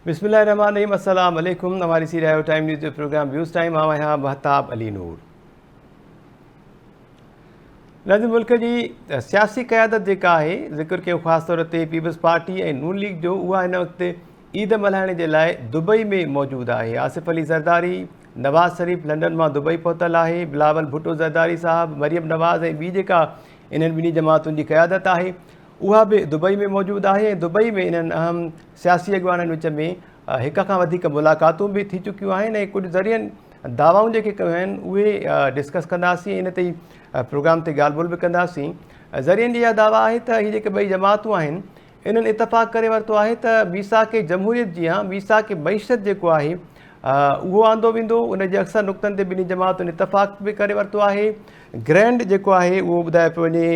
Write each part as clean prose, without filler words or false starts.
بسم الله الرحمن الرحيم السلام عليڪم اوهان ڏسي رهيا آهيو ٽائيم نيوز جو پروگرام ويوز ٽائيم آئون آهيان مهتاب علي نور. ناظرين ملڪ جي سياسي قيادت جيڪا آهي ذڪر ڪيو خاص طور تي پيپلز پارٽي ۽ نون ليگ جو اها هن وقت عيد ملهائڻ جي لاء دبئي ۾ موجود آهي. آصف علي زرداري، نواز شريف لنڊن مان دبئي پهتل آهي، بلاول ڀٽو زرداري صاحب، مريم نواز ۽ ٻي جيڪا انهن ٻنهي جماعتن جي قيادت آهي اها به دبئي ۾ موجود آهي ۽ دبئي ۾ انهن اهم سياسي اڳواڻن وچ ۾ هڪ کان وڌيڪ ملاقاتون به ٿي چڪيون آهن ۽ ڪجهه ذريعن دعوائون جيڪي ڪيون آهن اهي ڊسڪس ڪنداسين ان تي پروگرام تي ڳالهه ٻولهه به ڪنداسين. ذريعن جي اها دعويٰ آهي ته هي جيڪي ٻئي جماعتون آهن انهن اتفاق ڪري ورتو آهي ته ميثاق جمهوريت جيان ميثاق معيشت جيڪو آهي اهو آندو ويندو. ان جي اڪثر نقطن تي ٻنهي جماعتن اتفاق به ڪري ورتو آهي. گرينڊ جيڪو آهي اهو ٻڌايو پيو وڃي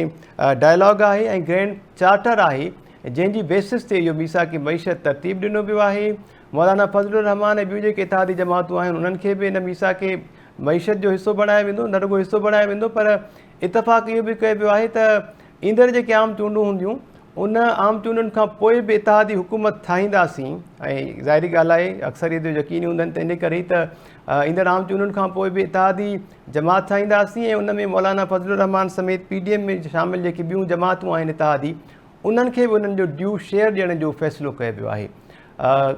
ڊائلاگ آهي ۽ گرينڊ چارٽر آهي جنهن جي بيسس تي اهو ميثاق معيشت ترتيب ڏنو ويو آهي. مولانا فضل الرحمان ۽ ٻيون جيڪي اتحادي جماعتون آهن انهن کي به ان ميثاق معيشت جو حصو بڻايو ويندو. نه رڳو حصو بڻايو ويندو پر اتفاق اهو به ڪيو ويو آهي ته ايندڙ جيڪي عام چونڊون هونديون ان عام چونڊن کان پوء به اتحادي حڪومت ٺاهينداسين ۽ ظاهري ڳالهه آهي اڪثريت جو يقيني هوندن تنهن جي ڪري ئي ته ايندڙ عام چونڊن کان پوء به اتحادي جماعت ٺاهينداسين ۽ ان ۾ مولانا فضل الرحمان سميت پي ڊي ايم ۾ شامل جيڪي ٻيون جماعتون آهن اتحادي انهن کي به انهن جو ڊيو شيئر ڏيڻ جو فيصلو ڪيو ويو آهي.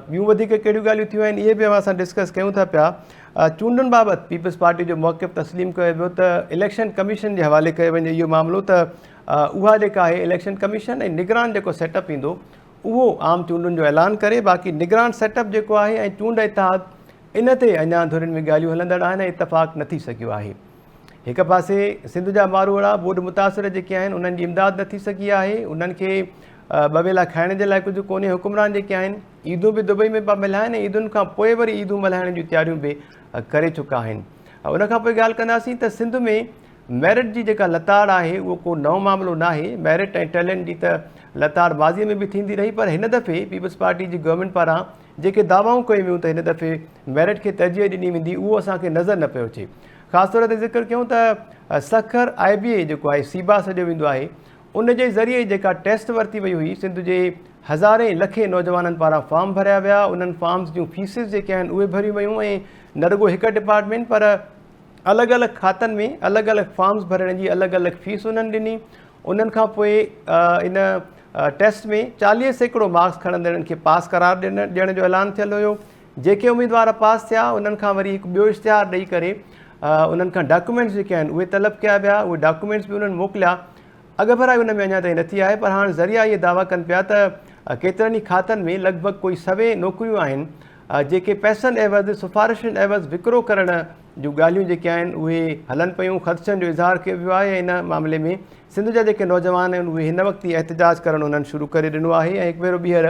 ٻيون وڌيڪ ڪهڙيون ڳالهيون ٿيون آهن اهي به اوهان سان ڊسڪس ڪيون ٿا پيا. چونڊن بابت پيپلز پارٽي جو موقف تسليم ڪيو ويو ته اليڪشن ڪميشن جي حوالي ڪيو وڃي اهو معاملو ته اها جيڪا آهي اليڪشن ڪميشن ۽ نگران جيڪو سيٽ اپ ايندو اهو عام چونڊن جو اعلان ڪري باقي نگران سيٽ اپ جيڪو آهي ۽ چونڊ اتحاد ان تي اڃا ڌرين ۾ ڳالهيون هلندڙ آهن ۽ اتفاق نه ٿي سگهيو آهي. هڪ پاسي سنڌ جا ماروئڙا ٻوڏ متاثر جيڪي آهن انهن جي امداد نه ٿي سگهي آهي انهن کي ٻه ويلا کائڻ جي لاء ڪجهه ڪونهي حڪمران جيڪي آهن عيدون به دبئي ۾ پيا ملهائن ۽ عيدن کان پوء وري عيدون ملهائڻ جون تياريون به ڪري چڪا آهن. ان کان پوء ڳالهه ڪنداسين ته سنڌ ۾ ميرٽ جي جيڪا لتاڙ آهي اهو ڪو نئون معاملو ناهي، ميرٽ ۽ ٽيلنٽ جي ته لتاڙ ماضي ۾ به ٿيندي رهي پر هن دفعي پيپلز پارٽي جي گورنمينٽ پاران جيڪي دعوائون ڪيون ويون ته هن دفعي ميرٽ کي ترجيح ڏني ويندي اهو اسان کي نظر نه پيو اچي. خاص طور تي ذڪر ڪيون ته سکر آء بي اي جيڪو آهي سيبا سڏيو ويندو آهي ان جي ذريعي جيڪا ٽيسٽ ورتي وئي هئي سنڌ جي هزارين لکين نوجوانن پاران فارم ڀريا ويا انهن فارمز جون فيسز جيڪي آهن اهي ڀريون ويون ۽ نه رڳو هڪ ڊپارٽمينٽ پر الڳ الڳ کاتن ۾ الڳ الڳ فارمز ڀرڻ جي الڳ الڳ فيس انهن ڏني انهن کان پوء ان ٽيسٽ ۾ 40% مارڪس کڻندڙن کي پاس قرار ڏيڻ جو اعلان ٿيل هيو جيڪي اميدوار پاس ٿيا انهن کان وري هڪ ٻيو اشتهار ڏئي ڪري انهن کان ڊاڪيومينٽس جيڪي آهن اهي طلب ڪيا ويا اهي ڊاڪيومينٽس به انهن موڪليا اڳڀرائي ان ۾ اڃا تائين نه ٿي آهي پر هاڻ ذريعا اهي دعويٰ ڪن پيا ته ڪيترن ئي کاتن ۾ لڳ ڀڳ ڪوئي سوين نوڪريون آهن جيڪي پئسن عيوض سفارشن عيوض وڪرو ڪرڻ جون ڳالهيون جيڪي آهن اهي هلن پيون خدشن جو اظهار ڪيو ويو آهي ۽ ان معاملي ۾ سنڌ جا جيڪي نوجوان آهن اهي هن وقت ئي احتجاج ڪرڻ انهن شروع ڪري ڏنو آهي ۽ هڪ ڀيرو ٻيهر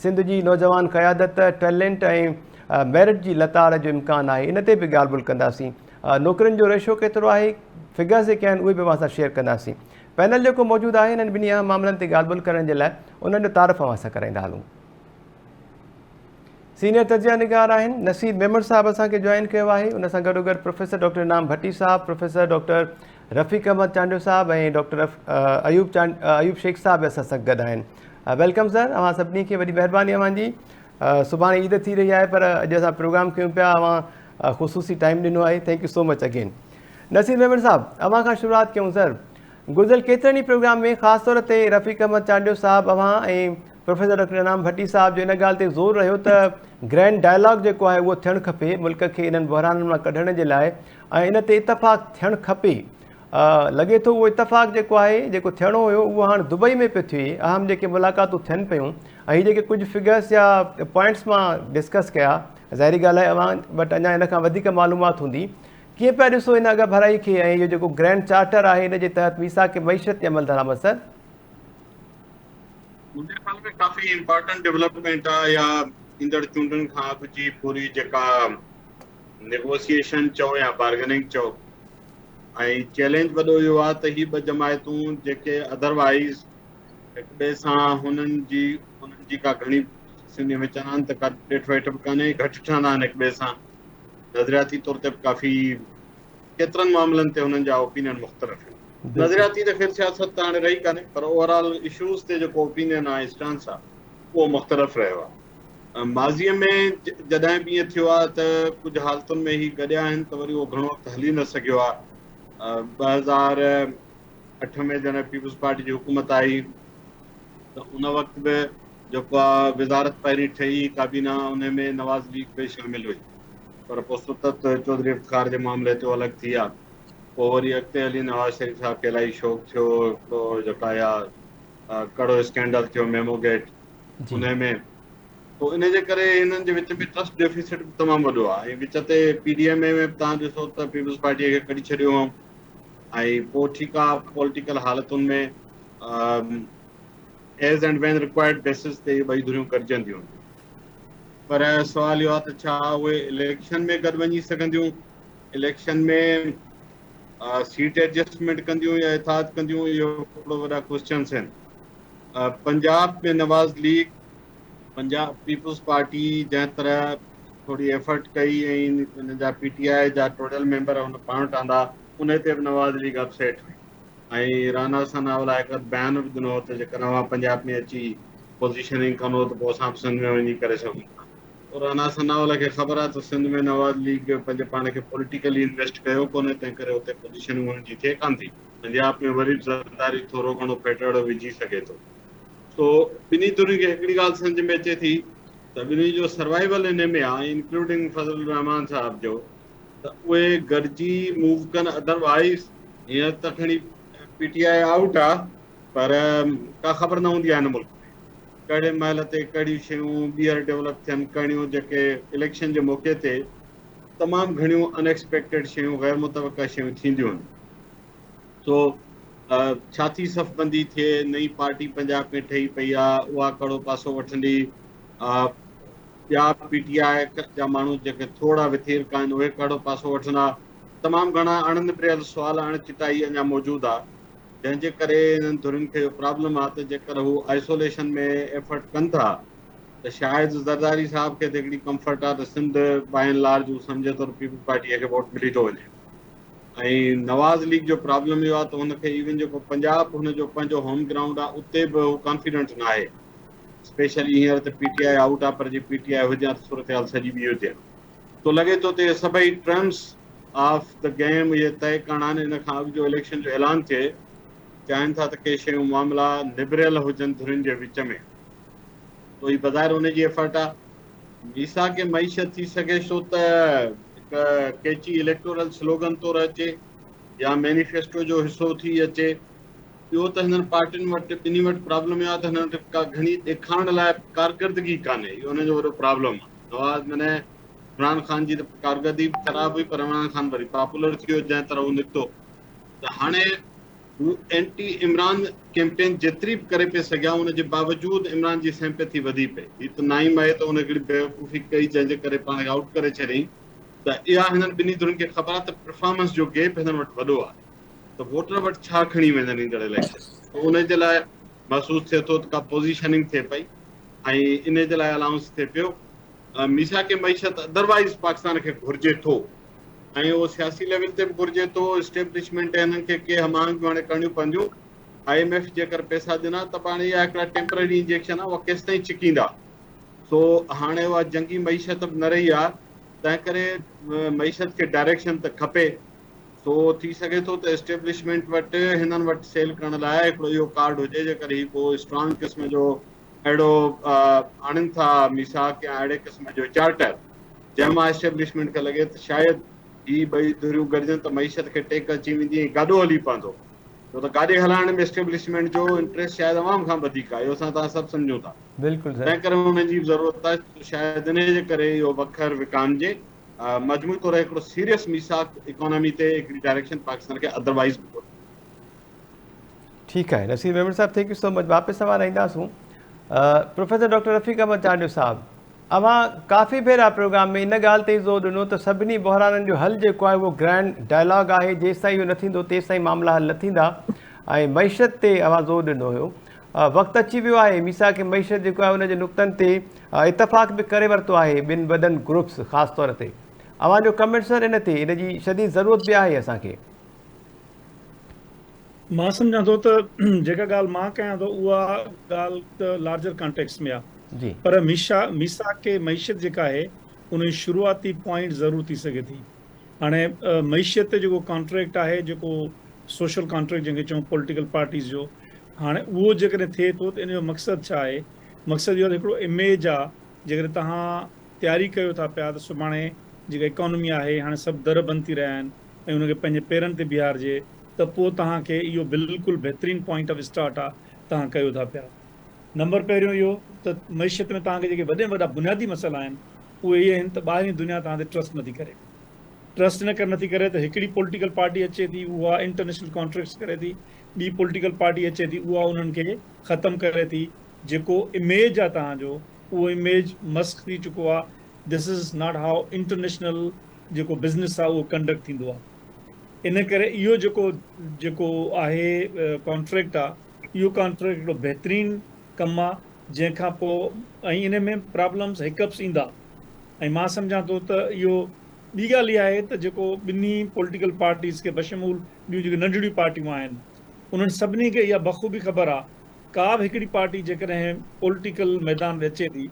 سنڌ جي نوجوان قيادت ٽيلنٽ ۽ ميرٽ جي لتاڙ جو امڪان آهي ان تي به ڳالهه ٻولهه ڪنداسين نوڪرين جو ريشو ڪيترو آهي فگرز جيڪي آهن اهي به اوهان سان شيئر ڪنداسين پينل جيڪو موجود آهي انهن ٻنهي اهم معاملن تي ڳالهه ٻولهه ڪرڻ جي لاء انهن جو تعارف اوهان سان ڪرائيندا هلون. سينيئر تجزيه نگار آهن نصير ميمڻ صاحب اسان کي جوائن ڪيو آهي ان سان گڏو گڏ پروفيسر ڊاڪٽر انعام ڀٽي صاحب، پروفيسر ڊاڪٽر رفيق احمد چانڊيو صاحب ۽ ڊاڪٽر ايوب چانڊ ايوب شيخ صاحب به اسان سان گڏ آهن. Welcome سر اوهان سڀني کي وڏي مهرباني اوهان جي. سڀاڻي عيد ٿي رهي آهي پر اڄ اسان پروگرام ڪيون پيا اوهان خصوصي ٽائيم ڏنو آهي thank you so much again. Naseer Memon صاحب اوهان کان شروعات ڪيون سر گذريل ڪيترن ئي پروگرام ۾ خاص طور تي رفيق احمد چانڊيو صاحب اوهان ۽ پروفيسر ڊاڪٽر انعام ڀٽي صاحب جو ان ڳالهه تي زور رهيو ته گرينڊ ڊائلاگ جيڪو آهي اهو ٿيڻ کپي ملڪ کي انهن بحرانن مان ڪڍڻ جي لاء ۽ ان تي اتفاق ٿيڻ کپي لڳي ٿو اهو اتفاق جيڪو آهي جيڪو ٿيڻو هيو اهو هاڻ دبئي ۾ پيو ٿئي اهم جيڪي ملاقاتون ٿين پيون ۽ هي جيڪي ڪجهه فگرس يا پوائنٽس مان ڊسڪس ڪيا ظاهري ڳالهه آهي اوهان وٽ اڃا ان کان وڌيڪ معلومات هوندي ڪيئن پيا ڏسو ان اڳڀرائي کي ۽ اهو جيڪو گرينڊ چارٽر آهي ان جي تحت ميثاق معيشت تي عملدرآمد سر؟ منهنجي خيال ۾ ڪافي امپارٽنٽ ڊولپمينٽ آهي يا ايندڙ چونڊن کان اڳ جي پوري جيڪا نيگوسيئيشن چئو يا بارگننگ چئو ۽ چئلينج وڏو اهو آهي ته هي ٻه جماعتون جيڪي ادروائيز هڪ ٻئي سان هنن جي انهن جي ڪا گهڻي سنڌي ۾ چوندا آهن ته ڪا ڏيٺ ويٺ به ڪانهي گهٽ ٺهندا آهن هڪ ٻئي سان نظرياتي طور تي به ڪافي ڪيترن معاملن تي هنن جا اوپينين مختلف آهن. نظرياتي ته خير سياست ته هاڻي رهي ڪانهي پر اوور آل اشوز تي جيڪو اوپينين آهي اسٽانس آهي اهو مختلف رهيو آهي. ماضيء ۾ جڏهن به ائين ٿيو آهي ته ڪجهه حالتن ۾ هي گڏيا آهن ته وري اهو گهڻو وقت هلي نه سگهيو آهي. 2008 ۾ جڏهن پيپلز پارٽي جي حڪومت آئي ته ان وقت به جيڪو آهي وزارت پهرين ٺهي ڪابينا ان ۾ نواز ليگ به شامل هئي پر پوء ستت چوڌري افتخار جي معاملي تي الڳ ٿي ويا. پوء وري اڳتي هلي نواز شريف صاحب کي الاهي شوق ٿيو هڪڙو جيڪا اها ڪڙو اسڪينڊل ٿيو ميمو گيٽ انهي ۾ پوء ان جي ڪري هنن جي وچ ۾ ٽرسٽ ڊيفيسٽ به تمام وڏو آهي ۽ وچ تي پي ڊي ايم اي ۾ به توهان ڏسو ته پيپلز پارٽي کي ڪڍي ڇڏيو هئائون ۽ پوء ٺيڪ آهي پوليٽيڪل حالتن ۾ as and when required basis تي ٻئي ڌريون گڏجنديون پر سوال اهو آهي ته ڇا اهي اليڪشن ۾ گڏ وڃي سگهنديون اليڪشن ۾ سيٽ ايڊجسٽمينٽ ڪنديون يا اتحاد ڪنديون اهو هڪڙو وڏا ڪوسچنس آهن Punjab ۾ Nawaz league Punjab peoples party جنهن طرح ٿوري ايفرٽ ڪئي ۽ ان جا پي ٽي آء جا ٽوڙيل ميمبر هن پاڻ وٽ آندا ان تي به نواز ليگ اپسيٽ هئي ۽ رانا ثناء الله هڪ بيان به ڏنو هو ته جيڪڏهن اوهان پنجاب ۾ اچي پوزيشننگ ڪندو ته پوء اسان به سنڌ ۾ وڃي ڪري سگهون ٿا. رانا ثناء الله کي خبر آهي ته سنڌ ۾ نواز ليگ پنهنجي پاڻ کي پوليٽيڪلي انويسٽ ڪيو ڪونهي تنهن ڪري اتي پوزيشننگ هن جي ٿئي ڪانه ٿي. پنجاب ۾ وري به زرداري ٿورو گهڻو ڦيٽهڙو وجهي سگهي ٿو. سو ٻنهي ڌرين کي هڪڙي ڳالهه سمجهه ۾ اچي ٿي ته ٻنهي جو سروائيول انهي ۾ آهي انڪلوڊنگ فضل الرحمان صاحب جو ته اهي گڏجي موو ڪن ادروائيز هينئر ته کڻي پي ٽي آء آئوٽ آهي پر ڪا خبر نه هوندي آهي هن ملڪ ۾ ڪهڙي مهل تي ڪهڙيون شيون ٻيهر ڊولپ ٿين ڪهڙيون جيڪي اليڪشن جي موقعي تي تمام گهڻيون ان ايڪسپيڪٽيڊ شيون غير متوقع شيون ٿينديون آهن سو ڇا ٿي صف بندي ٿئي نئين پارٽي پنجاب ۾ ٺهي پئي آهي اها ڪهڙو پاسو وٺندي ٻيا پي ٽي آء جا ماڻهو جيڪي ٿورا وٿير آهن اهي ڪهڙو پاسو وٺندا تمام گهڻا اڻ نبريل سوال اڻ چٽائي اڃا موجود آهي جنهن جي ڪري انهن ڌرين کي اهو پرابلم آهي ته جيڪر هو آئسوليشن ۾ ايفرٽ ڪن ٿا ته شايد زرداري صاحب کي ته هڪڙي ڪمفرٽ آهي ته سنڌ باء اينڊ لارج هو سمجهي ٿو ته پيپلز پارٽي کي ووٽ ملي ٿو وڃي ۽ نواز ليگ جو پرابلم اهو آهي ته هن کي ايون جيڪو پنجاب هن جو پنهنجو هوم گرائونڊ آهي اتي به هو ڪانفيڊنٽ نه آهي اسپيشلي هينئر ته پي ٽي آء آئوٽ آهي پر جي پي ٽي آء هجي ها ته صورتحال سڄي ٻي هجي ها. تو لڳي ٿو ته اهي سڀئي ٽرمز آف the game اهي طئي ڪرڻا آهن ان کان اڳ جو اليڪشن جو اعلان ٿئي چاهين ٿا ته ڪي شيون معاملا نبريل هجن ڌرين جي وچ ۾ تو هي بظاهر ان جي ايفرٽ آهي ميثاق معيشت ٿي سگهي ٿو ته هڪ ڪيچي اليڪٽورل سلوگن طور اچي يا مينيفيسٽو جو حصو ٿي اچي ٻيو ته هنن پارٽين وٽ ٻنهي وٽ پرابلم اهو آهي ته هنن وٽ ڪا گهڻي ڏيکارڻ لاء ڪارڪردگي ڪانهي اهو هنن جو وڏو پرابلم آهي نواز معنيٰ عمران خان جي ته ڪارڪردگي به خراب هئي پر عمران خان وري پاپولر ٿي ويو جنهن طرح هو نڪتو ته هاڻي هو اينٽي عمران ڪيمپين جيتري به ڪري پئي سگهيا ان جي باوجود عمران جي سيمپيٿي وڌي پئي هي ته نائين مئي ته هن هڪڙي بيوقوفي ڪئي جنهن جي ڪري پاڻ کي آئوٽ ڪري ڇڏيائين ته اها هنن ٻنهي ڌرين کي خبر آهي ته پرفارمنس جو گيپ هنن وٽ وڏو آهي ته ووٽر وٽ ڇا کڻي ويندن ايندڙ اليڪشن ته ان جي لاء محسوس ٿئي ٿو ته ڪا پوزيشننگ ٿئي پئي ۽ ان جي لاء الائونس ٿئي پيو ميثاق معيشت ادروائيز پاڪستان کي گهرجي ٿو ۽ اهو سياسي ليول تي به گهرجي ٿو اسٽيبلشمينٽ هنن کي ڪي هم آهنگ به هاڻي ڪرڻيون پونديون I M F جيڪر پئسا ڏنا ته پاڻ اها هڪڙا ٽيمپرري انجيڪشن آهي اها ڪيستائين ڇڪيندا سو هاڻي اها جنگي معيشت به نه رهي آهي تنهن ڪري معيشت کي ڊائريڪشن ته کپي سو ٿي سگهي ٿو ته اسٽيبلشمينٽ وٽ هنن وٽ سيل ڪرڻ لاء هڪڙو اهو ڪارڊ هجي جيڪر هي ڪو اسٽرانگ قسم جو اهڙو آڻين ٿا ميثاق يا اهڙي قسم جو چارٽر جنهن مان اسٽيبلشمينٽ کي لڳي ته شايد هي ٻئي ڌريون گڏجن ته معيشت کي ٽيڪ اچي ويندي ۽ گاڏو هلي پوندو ڇو ته گاڏي هلائڻ ۾ اسٽيبلشمينٽ جو انٽريسٽ شايد عوام کان وڌيڪ آهي اهو اسان توهان سڀ سمجهون ٿا بلڪل سر تنهن ڪري انهن جي به ضرورت آهي شايد انهي جي ڪري اهو وکر وڪامجي مجموعي طور هڪڙو سيريس ميثاق اڪانومي تي هڪڙي ڊائريڪشن پاڪستان کي ادروائيز به گهرجي. ٺيڪ آهي نصير ميمڻ صاحب thank you سو مچ واپس اوهان رهنداسون پروفيسر ڊاڪٽر رفيق احمد چانڊيو صاحب اوهان ڪافي ڀيرا پروگرام ۾ ان ڳالهه تي زور ڏنو ته سڀني بحرانن جو حل جيڪو آهي اهو گرينڊ ڊائلاگ آهي جيستائين اهو نه ٿيندو تيستائين معاملا حل نه ٿيندا ۽ معيشت تي اوهان زور ڏنو هيو وقت اچي ويو آهي ميثاق معيشت جيڪو آهي ان جي نقطن تي اتفاق به ڪري ورتو آهي ٻن وڏن گروپس خاص طور تي اوهان جو ڪمينٽ سر ان تي ان جي شديد ضرورت به آهي اسان کي. مان سمجهان ٿو ته جيڪا ڳالهه مان ڪيان ٿو اها ڳالهه ته لارجر ڪانٽيڪسٽ ۾ آهي. جي. پر ميشا ميثاق معيشت جيڪا آهي ان جي شروعاتي پوائنٽ ضرور ٿي سگهي ٿي. هاڻي معيشت تي جيڪو ڪانٽريڪٽ آهي جيڪو سوشل ڪانٽريڪٽ جنهن کي چئون پوليٽيڪل پارٽيز جو هاڻي اهو جيڪڏهن ٿئي ٿو ته ان جو مقصد ڇا آهي؟ مقصد اهو آهي ته هڪڙو اميج آهي جيڪڏهن توهان تياري ڪيو ٿا پيا ته سڀاڻي جيڪا اڪانومي آهي هاڻي سڀ در بند ٿي رهيا آهن ۽ ان کي پنهنجي پيرن تي بيهارجي ته پوء توهان کي اهو بلڪل بهترين پوائنٽ آف اسٽارٽ آهي توهان ڪيو ٿا پيا. نمبر پهريون اهو ته معيشت ۾ توهان کي جيڪي وڏي ۾ وڏا بنيادي مسئلا آهن اهي اهي آهن ته ٻاهرين دنيا توهان تي ٽرسٽ نٿي ڪري. ٽرسٽ ان ڪري نٿي ڪري ته هڪڙي پوليٽيڪل پارٽي اچي ٿي اها انٽرنيشنل ڪانٽريڪٽس ڪري ٿي، ٻي پوليٽيڪل پارٽي اچي ٿي اها انهن کي ختم ڪري ٿي، جيڪو اميج آهي توهان جو اهو اميج مسخ ٿي چڪو آهي، this is not how international جيڪو بزنس آهي اهو ڪنڊڪٽ ٿيندو آهي. ان ڪري اهو جيڪو جيڪو آهي ڪانٽريڪٽ آهي اهو ڪانٽريڪٽ هڪڙو بهترين ڪم آهي جنهن کان پوء ۽ ان ۾ پرابلمز هڪپس ايندا ۽ مان سمجهان ٿو ته اهو ٻي ڳالهه اها آهي ته جيڪو ٻنهي پوليٽيڪل پارٽيز کي بشمول ٻيون جيڪي ننڍڙيون پارٽيون آهن انهن سڀني کي اها بخوبي خبر آهي ڪا به هڪڙي پارٽي جيڪڏهن پوليٽيڪل ميدان ۾ اچي ٿي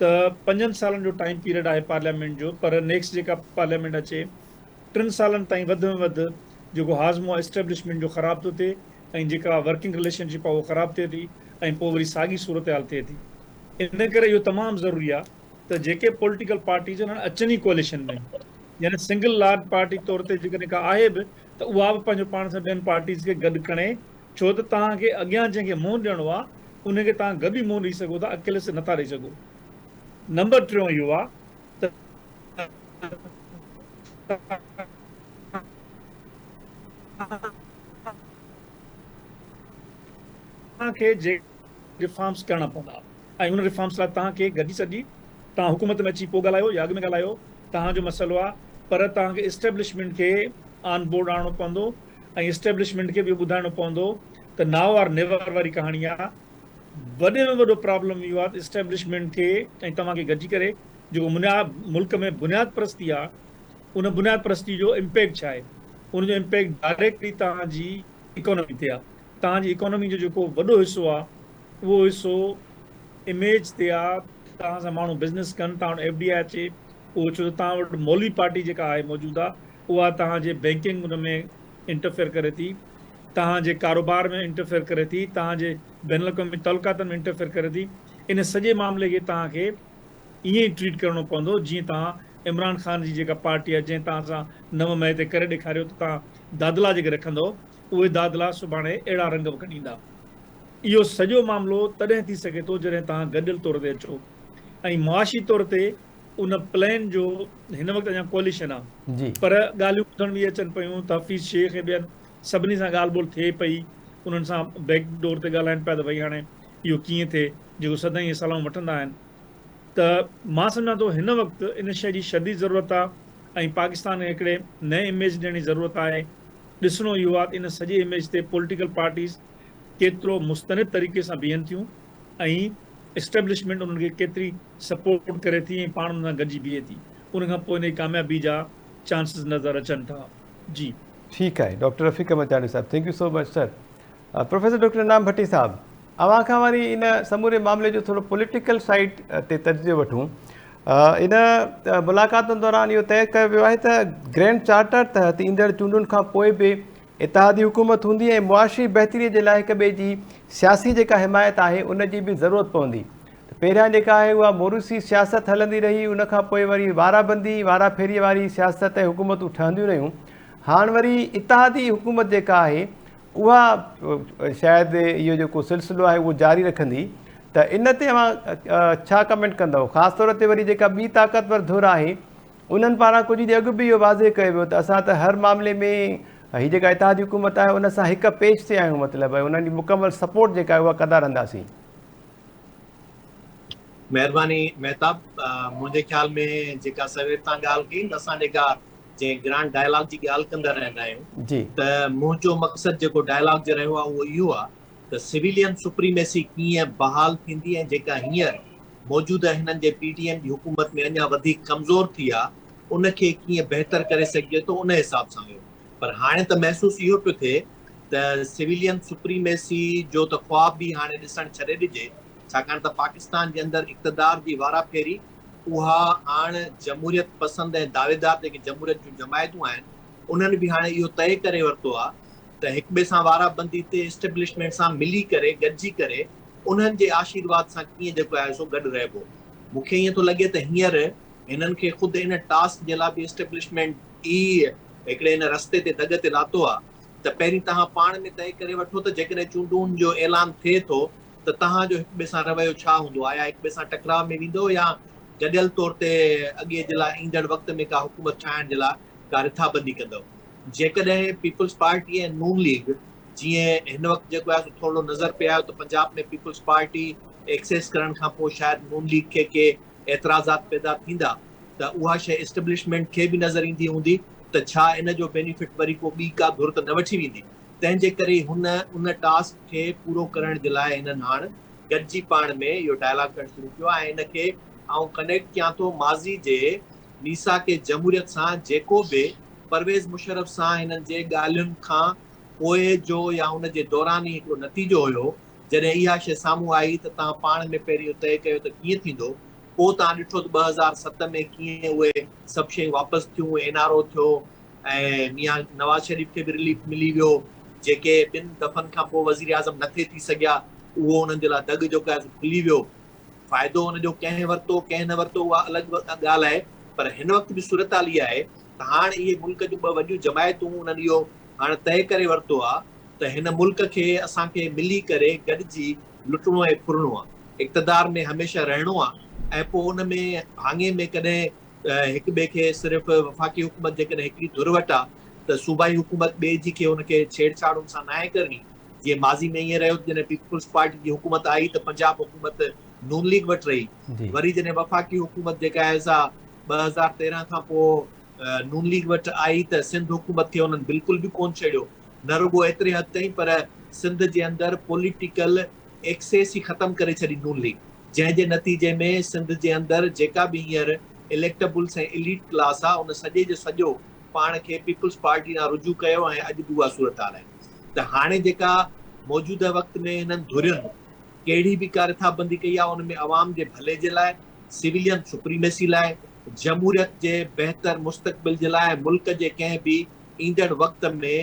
ته پنجن سالن جو ٽائيم پيريڊ آهي پارليامينٽ جو پر نيڪسٽ جيڪا پارليامينٽ اچي ٽن سالن تائين وڌ ۾ وڌ جيڪو هاضمو آهي اسٽيبلشمينٽ جو خراب ٿو ٿئي ۽ جيڪا ورڪنگ رليشن شپ آهي اهو خراب ٿئي ٿي ۽ پوء وري ساڳي صورتحال ٿئي ٿي. ان ڪري اهو تمام ضروري آهي ته جيڪي پوليٽيڪل پارٽيز آهن اچن ئي ڪوئليشن ۾ يعني سنگل لارج پارٽي طور تي جيڪڏهن ڪا آهي به ته اها به پنهنجو پاڻ سان ٻين پارٽيز کي گڏ کڻي ڇو ته توهان کي اڳيان جنهن کي منهن ڏيڻو آهي ان کي توهان گڏ ئي منهن ڏئي سگهو ٿا اڪيلي سر نٿا ڏئي سگهو. نمبر ٽيون اهو آهي ته توهان کي جيڪي ريفارمز ڪرڻا پوندا ۽ ان ريفارمز لاء توهان کي گڏجي سڏجي توهان حڪومت ۾ اچي پوء ڳالهايو يا اڳ ۾ ڳالهايو توهان جو مسئلو آهي پر توهان کي اسٽيبلشمينٽ کي آن بورڊ آڻڻو پوندو ۽ اسٽيبلشمينٽ کي به اهو ٻڌائڻو پوندو ته نائو آر نيور واري ڪهاڻي آهي وڏي ۾ وڏو پرابلم اهو آهي ته اسٽيبلشمينٽ کي ۽ توهان کي گڏجي ڪري جيڪو ملڪ ۾ بنياد پرستي آهي ان بنياد پرستي جو امپيڪٽ ڇا آهي؟ ان جو امپيڪٽ ڊائريڪٽلي توهان جي اڪانومي تي آهي. توهان جي اڪانومي جو جيڪو وڏو حصو آهي اهو حصو اميج تي آهي. توهان سان ماڻهو بزنس ڪن، توهان وٽ ايف ڊي I اچي، اهو ڇو ته توهان وٽ مولوي پارٽي جيڪا آهي موجوده اها توهان جي بينڪنگ ان ۾ انٽرفيئر ڪري ٿي، توهان جي ڪاروبار ۾ انٽرفيئر ڪري ٿي، توهان جي بين الاقوامي تعلقاتن ۾ انٽرفيئر ڪري ٿي. ان سڄي معاملي کي توهان کي ائين ئي ٽريٽ ڪرڻو پوندو جيئن توهان عمران خان جي جيڪا پارٽي آهي جنهن توهان سان 9 مئي تي ڪري ڏيکاريو ته توهان دادلا جيڪي رکندؤ اهي دادلا سڀاڻي اهڙا رنگ به کڻي ايندا. اهو سڄو معاملو تڏهن ٿي سگهي ٿو جڏهن توهان گڏيل طور تي اچو ۽ معاشي طور تي ان پلان جو هن وقت اڃا ڪوئليشن آهي پر ڳالهيون ٻڌڻ به اچن پيون ته حفيظ شيخ ۽ ٻين سڀني سان ڳالهه ٻولهه ٿئي پئي انهن سان بيڪ ڊور تي ڳالهائن پيا ته ڀئي هاڻي اهو ڪيئن ٿئي جيڪو سدائين اهي صلاحون وٺندا آهن ته مان سمجهان ٿو هن وقت ان شيء جي شديد ضرورت آهي ۽ پاڪستان کي هڪڙي نئين اميج ڏيڻ جي ضرورت آهي. ڏسڻو اهو آهي ته ان سڄي اميج تي پوليٽيڪل پارٽيز ڪيترو مستند طريقي سان بيهن ٿيون ۽ اسٽيبلشمينٽ انهن کي ڪيتري سپورٽ ڪري ٿي ۽ پاڻ انهن سان گڏجي بيهي ٿي. ان کان پوء ان جي ڪاميابي جا چانسز نظر اچن ٿا. جي. ٺيڪ آهي ڊاڪٽر رفيق احمد چانڊيو صاحب thank you so much sir. Professor doctor Inam Bhatti صاحب اوهان کان وري ان سموري معاملي جو ٿورو پوليٽيڪل سائيڊ تي تجزيو وٺون. ان ملاقاتن دوران اهو طئي ڪيو ويو آهي ته گرينڊ چارٽر تحت ايندڙ چونڊن کان پوء به اتحادي حڪومت هوندي ۽ معاشي بهتري جي لاء هڪ ٻئي جي سياسي جيڪا حمايت آهي ان جي به ضرورت پوندي ته پهريان جيڪا آهي اها موروثي سياست هلندي رهي ان کان پوء وري وارا بندي وارا ڦيري واري سياست ۽ حڪومتون ٺهنديون رهيون هاڻ وري اتحادي حڪومت جيڪا آهي اها شايد اهو جيڪو سلسلو آهي اهو جاري رکندي ته ان تي اوهان ڇا ڪمينٽ ڪندؤ خاص طور تي وري جيڪا ٻي طاقتور ڌر آهي انهن پاران ڪجهه ڏينهن اڳ به اهو واضح ڪيو ويو ته اسان ته هر معاملي ۾ هي جيڪا اتحادي حڪومت آهي ان سان هڪ پيج تي آهيون مطلب انهن جي مڪمل سپورٽ جيڪا آهي اها ڪندا رهنداسين. مهرباني مهتاب منهنجي خيال ۾ جيڪا سوير تان ڳالهه ڪئي ته اسان جيڪا جنهن گرانڊ ڊائلاگ جي ڳالهه ڪندا رهندا آهيون ته منهنجو مقصد جيڪو ڊائلاگ جو رهيو آهي اهو اهو آهي ته سويلين سپريميسي ڪيئن بحال ٿيندي ۽ جيڪا هينئر موجوده هنن جي پي ڊي ايم جي حڪومت ۾ اڃا وڌيڪ ڪمزور ٿي آهي ان کي ڪيئن بهتر ڪري سگهجي ٿو ان حساب سان هيو پر هاڻي ته محسوس اهو پيو ٿئي ته سويلين سپريميسي جو ته خواب به هاڻي ڏسڻ ڇڏي ڏجي. ڇاڪاڻ ته پاڪستان جي اندر اقتدار جي وارا ڦيري اها هاڻ جمهوريت پسند ۽ دعويدار جيڪي جمهوريت جون جماعتون آهن انهن به هاڻي اهو طئي ڪري ورتو آهي ته هڪ ٻئي سان وارا بندي تي اسٽيبلشمينٽ سان ملي ڪري گڏجي ڪري انهن جي آشيرواد سان ڪيئن جيڪو آهي سو گڏ رهبو. مون کي ائين ٿو لڳي ته هينئر هنن کي خود ان ٽاسڪ جي لاء به اسٽيبلشمينٽ ئي هڪڙي ان رستي تي دڳ تي لاتو آهي ته پهرين توهان پاڻ ۾ طئي ڪري وٺو ته جيڪڏهن چونڊون جو اعلان ٿئي ٿو ته توهان جو هڪ ٻئي سان رويو ڇا هوندو؟ آيا هڪ ٻئي سان ٽڪراء ۾ ويندو يا گڏيل طور تي اڳي جي لاء ايندڙ وقت ۾ ڪا حڪومت ٺاهڻ جي لاء ڪا رٿابندي ڪندؤ؟ جيڪڏهن پيپلز پارٽي ۽ نون ليگ جيئن هن وقت جيڪو آهي سو ٿورڙو نظر پئي آيو ته پنجاب ۾ پيپلز پارٽي ايڪسيس ڪرڻ کان پوء شايد نون ليگ کي ڪي اعتراضات پيدا ٿيندا ته اها شيء اسٽيبلشمينٽ کي به نظر ايندي هوندي ته ڇا ان جو بينيفٽ وري ڪو ٻي ڪا ڌر ته نه وٺي ويندي تنهن جي ڪري هن ان ٽاسڪ کي پورو ڪرڻ جي لاء هنن هاڻ گڏجي پاڻ ۾ اهو ڊائلاگ ڪرڻ شروع ڪيو آهي ۽ ان کي آئون ڪنيڪٽ ڪيان ٿو ماضي جي ميثاق جمهوريت سان جيڪو به پرويز مشرف سان هنن جي ڳالهين کان پوء جو يا ان جي دوران ئي هڪڙو نتيجو هيو، جڏهن اها شيء سامهون آئي ته توهان پاڻ ۾ پهرين اهو طئي ڪيو ته ڪيئن ٿيندو، پوء توهان ڏٺو ته 2007 ۾ ڪيئن اهي سڀ شيون واپس ٿيون، اين آر او ٿيو ۽ ميان نواز شريف کي به رليف ملي ويو، جيڪي ٻن دفعن کان پوء وزيراعظم نه ٿي ٿي سگهيا، اهو انهن جي لاء دڳ جيڪو آهي سو کلي ويو. فائدو ان جو ڪنهن ورتو ڪنهن نه ورتو اها الڳ ڳالهه آهي پر هن وقت به صورتحال اها آهي ته هاڻ اهي ملڪ جون ٻه وڏيون جماعتون انهن اهو هاڻ طئي ڪري ورتو آ ته هن ملڪ کي اسان کي ملي ڪري گڏجي لٽڻو ۽ ڦرڻو آ، اقتدار ۾ هميشه رهڻو آ ۽ پوء ان ۾ ڀاڱي ۾ ڪڏهن هڪ ٻئي کي صرف وفاقي حڪومت جيڪڏهن هڪڙي ڌر وٽ آ ته صوبائي حڪومت ٻئي جي کي ان کي ڇيڙ ڇاڙ ان سان ناهي ڪرڻي جيئن ماضي ۾ ائين رهيو ته جڏهن پيپلز پارٽي جي حڪومت آئي ته پنجاب حڪومت نون ليگ وٽ رهي وري جڏهن وفاقي حڪومت جيڪا آهي سا 2013 کان پوء نون ليگ وٽ آئي ته سنڌ حڪومت کي انهن بلڪل به ڪونه ڇيڙيو نه رڳو ايتري حد تائين پر سنڌ جي اندر پوليٽيڪل ايڪسيس ئي ختم ڪري ڇڏي نون ليگ جنهن جي نتيجي ۾ سنڌ جي اندر جيڪا به هينئر اليڪٽبلس ۽ اليٽ ڪلاس آ ان سڄي جو سڄو پاڻ کي پيپلز پارٽي ڏانهن رجوع ڪيو ۽ اڄ به اها صورتحال آهي ته هاڻي جيڪا موجوده وقت ۾ هنن ڌرين ڪهڙي به ڪا رٿابندي ڪئي آهي ان ۾ عوام جي ڀلي جي لاء، سويلين سپريميسي لاء، جمهوريت جي بهتر مستقبل جي لاء ۽ ملڪ جي ڪنهن به ايندڙ وقت ۾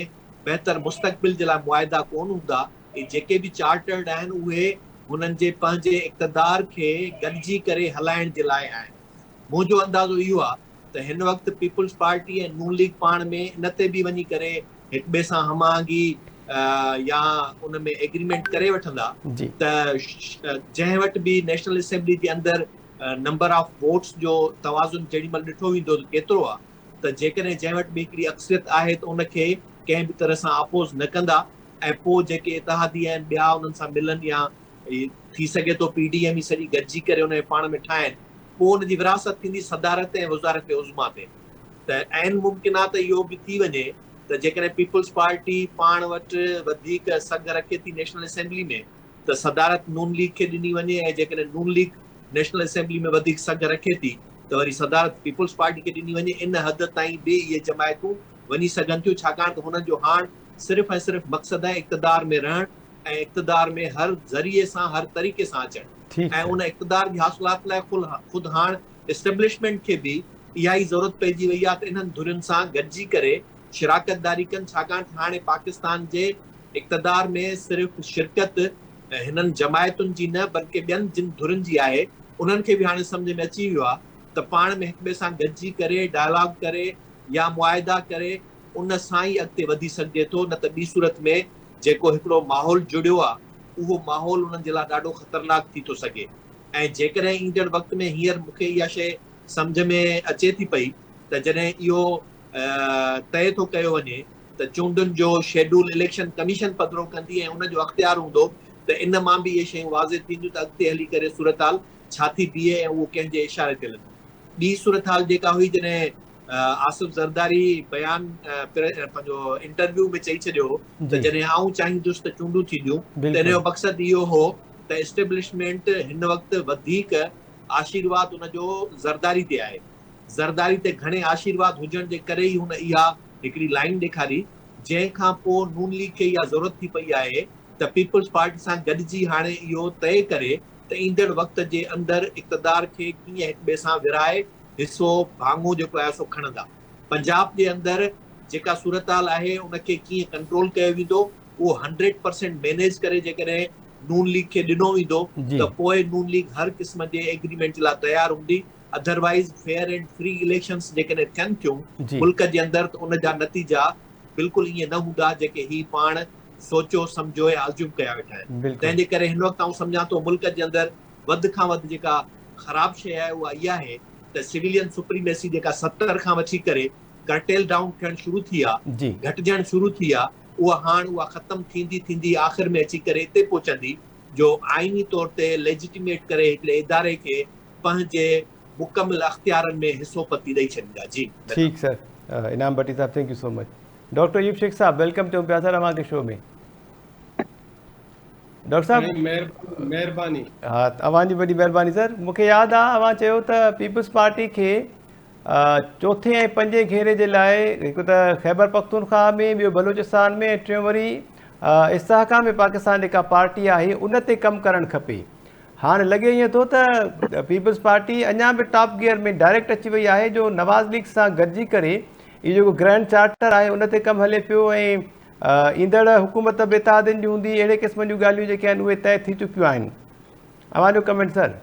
بهتر مستقبل جي لاء معاهدا ڪونه هوندا. اهي جيڪي به چارٽرڊ آهن اهي هنن جي پنهنجي اقتدار کي گڏجي ڪري هلائڻ جي لاء آهن. منهنجو اندازو اهو آهي ته هن وقت پيپلز پارٽي ۽ نون ليگ پاڻ ۾ ان تي به وڃي ڪري هڪ ٻئي سان هم آهنگي يا ان ۾ ايگريمينٽ ڪري وٺندا ته جنهن وٽ به نيشنل اسيمبلي جي اندر نمبر آف ووٽس جو توازن جيڏي مهل ڏٺو ويندو ته ڪيترو آهي ته جيڪڏهن جنهن وٽ به هڪڙي اڪثريت آهي ته ان کي ڪنهن به طرح سان اپوز نه ڪندا ۽ پوء جيڪي اتحادي آهن ٻيا انهن سان ملن يا ٿي سگهي ٿو پي ڊي ايم ئي سڄي گڏجي ڪري ان کي پاڻ ۾ ٺاهين پوء ان جي ورهاست ٿيندي صدارت ۽ وزارت عظميٰ تي ته عين ممڪن آهي ته اهو به ٿي وڃي ته جيڪڏهن پيپلز پارٽي پاڻ وٽ وڌيڪ سگهه رکي ٿي نيشنل اسيمبلي ۾ ته صدارت نون ليگ کي ڏني وڃي ۽ جيڪڏهن نون ليگ نيشنل اسيمبلي ۾ وڌيڪ سگهه رکي ٿي ته وري صدارت پيپلز پارٽي کي ڏني وڃي ان حد تائين به اهي جماعتون وڃي سگهن ٿيون ڇاڪاڻ ته هنن جو هاڻ صرف ۽ صرف مقصد آهي اقتدار ۾ رهڻ ۽ اقتدار ۾ هر ذريعي سان هر طريقي سان اچڻ ۽ ان اقتدار جي حاصلات لاء خود هاڻ اسٽيبلشمينٽ کي به اها ئي ضرورت پئجي وئي آهي ته انهن ڌرين سان گڏجي ڪري شراڪت داري ڪن ڇاڪاڻ ته هاڻي پاڪستان جي اقتدار ۾ صرف شرڪت هنن جماعتن جي نه بلڪه ٻين جن ڌرين جي آهي انهن کي به هاڻي سمجهه ۾ اچي ويو آهي ته پاڻ ۾ هڪٻئي سان گڏجي ڪري ڊائلاگ ڪري يا معاهدا ڪري ان سان ئي اڳتي وڌي سگهجي ٿو نه ته ٻي صورت ۾ جيڪو هڪڙو ماحول جڙيو آ اهو ماحول انهن جي لاء ڏاڍو خطرناڪ ٿي ٿو سگهي ۽ جيڪڏهن ايندڙ وقت ۾ هينئر مون کي اها شيء سمجهه ۾ اچي ٿي پئي ته جڏهن اهو طئي ٿو ڪيو وڃي ته چونڊن جو شيڊول اليڪشن ڪميشن پڌرو ڪندي ۽ ان جو اختيار هوندو ته ان مان به اهي شيون واضح ٿينديون ته اڳتي هلي ڪري صورتحال ڇا ٿي بيهي ۽ اهو ڪنهن جي اشاري تي هلندو. ٻي صورتحال جيڪا هئي جڏهن آصف زرداري بيان پنهنجو انٽرويو ۾ چئي ڇڏيو هو ته جڏهن آئون چاهيندس ته چونڊون ٿينديون ته ان جو مقصد اهو هو ته اسٽيبلشمينٽ هن وقت وڌيڪ آشيرواد ان جو زرداري تي آهي. زرداري تي گهڻي آشيرواد هجڻ جي ڪري ئي هن اها هڪڙي لائين ڏيکاري جنهن کان پوء نون ليگ کي اها ضرورت ٿي پئي آهي ته پيپلز پارٽي سان گڏجي هاڻي اهو طئي ڪري. ته ايندڙ وقت جي اندر اقتدار کي ڪيئن هڪ ٻئي سان ورهائي حصو ڀاڱو جيڪو آهي سو کڻندا. پنجاب جي اندر جيڪا صورتحال آهي ان کي ڪيئن ڪنٽرول ڪيو ويندو اهو هنڊريڊ پرسينٽ مينيج ڪري جيڪڏهن نون ليگ کي ڏنو ويندو ته پوء نون ليگ هر قسم جي ايگريمينٽ جي لاء تيار هوندي otherwise fair and free elections جيڪڏهن ٿين ٿيون ملڪ جي اندر ته ان جا نتيجا بلڪل ائين نه هوندا جيڪي هي پاڻ سوچيو سمجهيو يا ازيوم ڪيا ويٺا آهن تنهن جي ڪري هن وقت آئون سمجهان ٿو ملڪ جي اندر وڌ کان وڌ جيڪا خراب شيء آهي اها اها آهي ته سويلين سپريميسي جيڪا 70 کان وٺي ڪري ڪرٽيل ڊائون ٿيڻ شروع ٿي آ گهٽجڻ شروع ٿي آ اها هاڻ اها ختم ٿيندي ٿيندي آخر ۾ اچي ڪري اتي پهچندي جو آئيني طور تي ليجٽيميٽ ڪري هڪڙي اداري کي پنهنجي مڪمل اختيارن ۾ حصو پتي ڏئي ڇڏيندا جي ٺيڪ سر انعام ڀٽي صاحب thank you so much doctor Ayub Shaikh صاحب welcome چئون پيا سر اوهان کي شو ۾ ڊاڪٽر صاحب مهرباني ها اوهان جي وڏي مهرباني سر مون کي ياد آ اوهان چيو ته پيپلز پارٽي کي چوٿين ۽ پنجين گهيري جي لاء هڪ ته خيبر پختونخواهه ۾ ٻيو بلوچستان ۾ ۽ ٽيون وري استحڪام پاڪستان جيڪا پارٽي آهي ان تي ڪم ڪرڻ کپي. هاڻ لڳي ائين ٿو ته پيپلز پارٽي اڃا به ٽاپ گيئر ۾ ڊائريڪٽ اچي وئي آهي جو نواز ليگ سان گڏجي ڪري هي جيڪو گرينڊ چارٽر آهي ان تي ڪم هلي پيو ۽ ايندڙ حڪومت به اتحادين جي هوندي اهڙي قسم جون ڳالهيون جيڪي آهن اهي طئي ٿي چڪيون آهن. اوهان جو ڪمينٽ سر.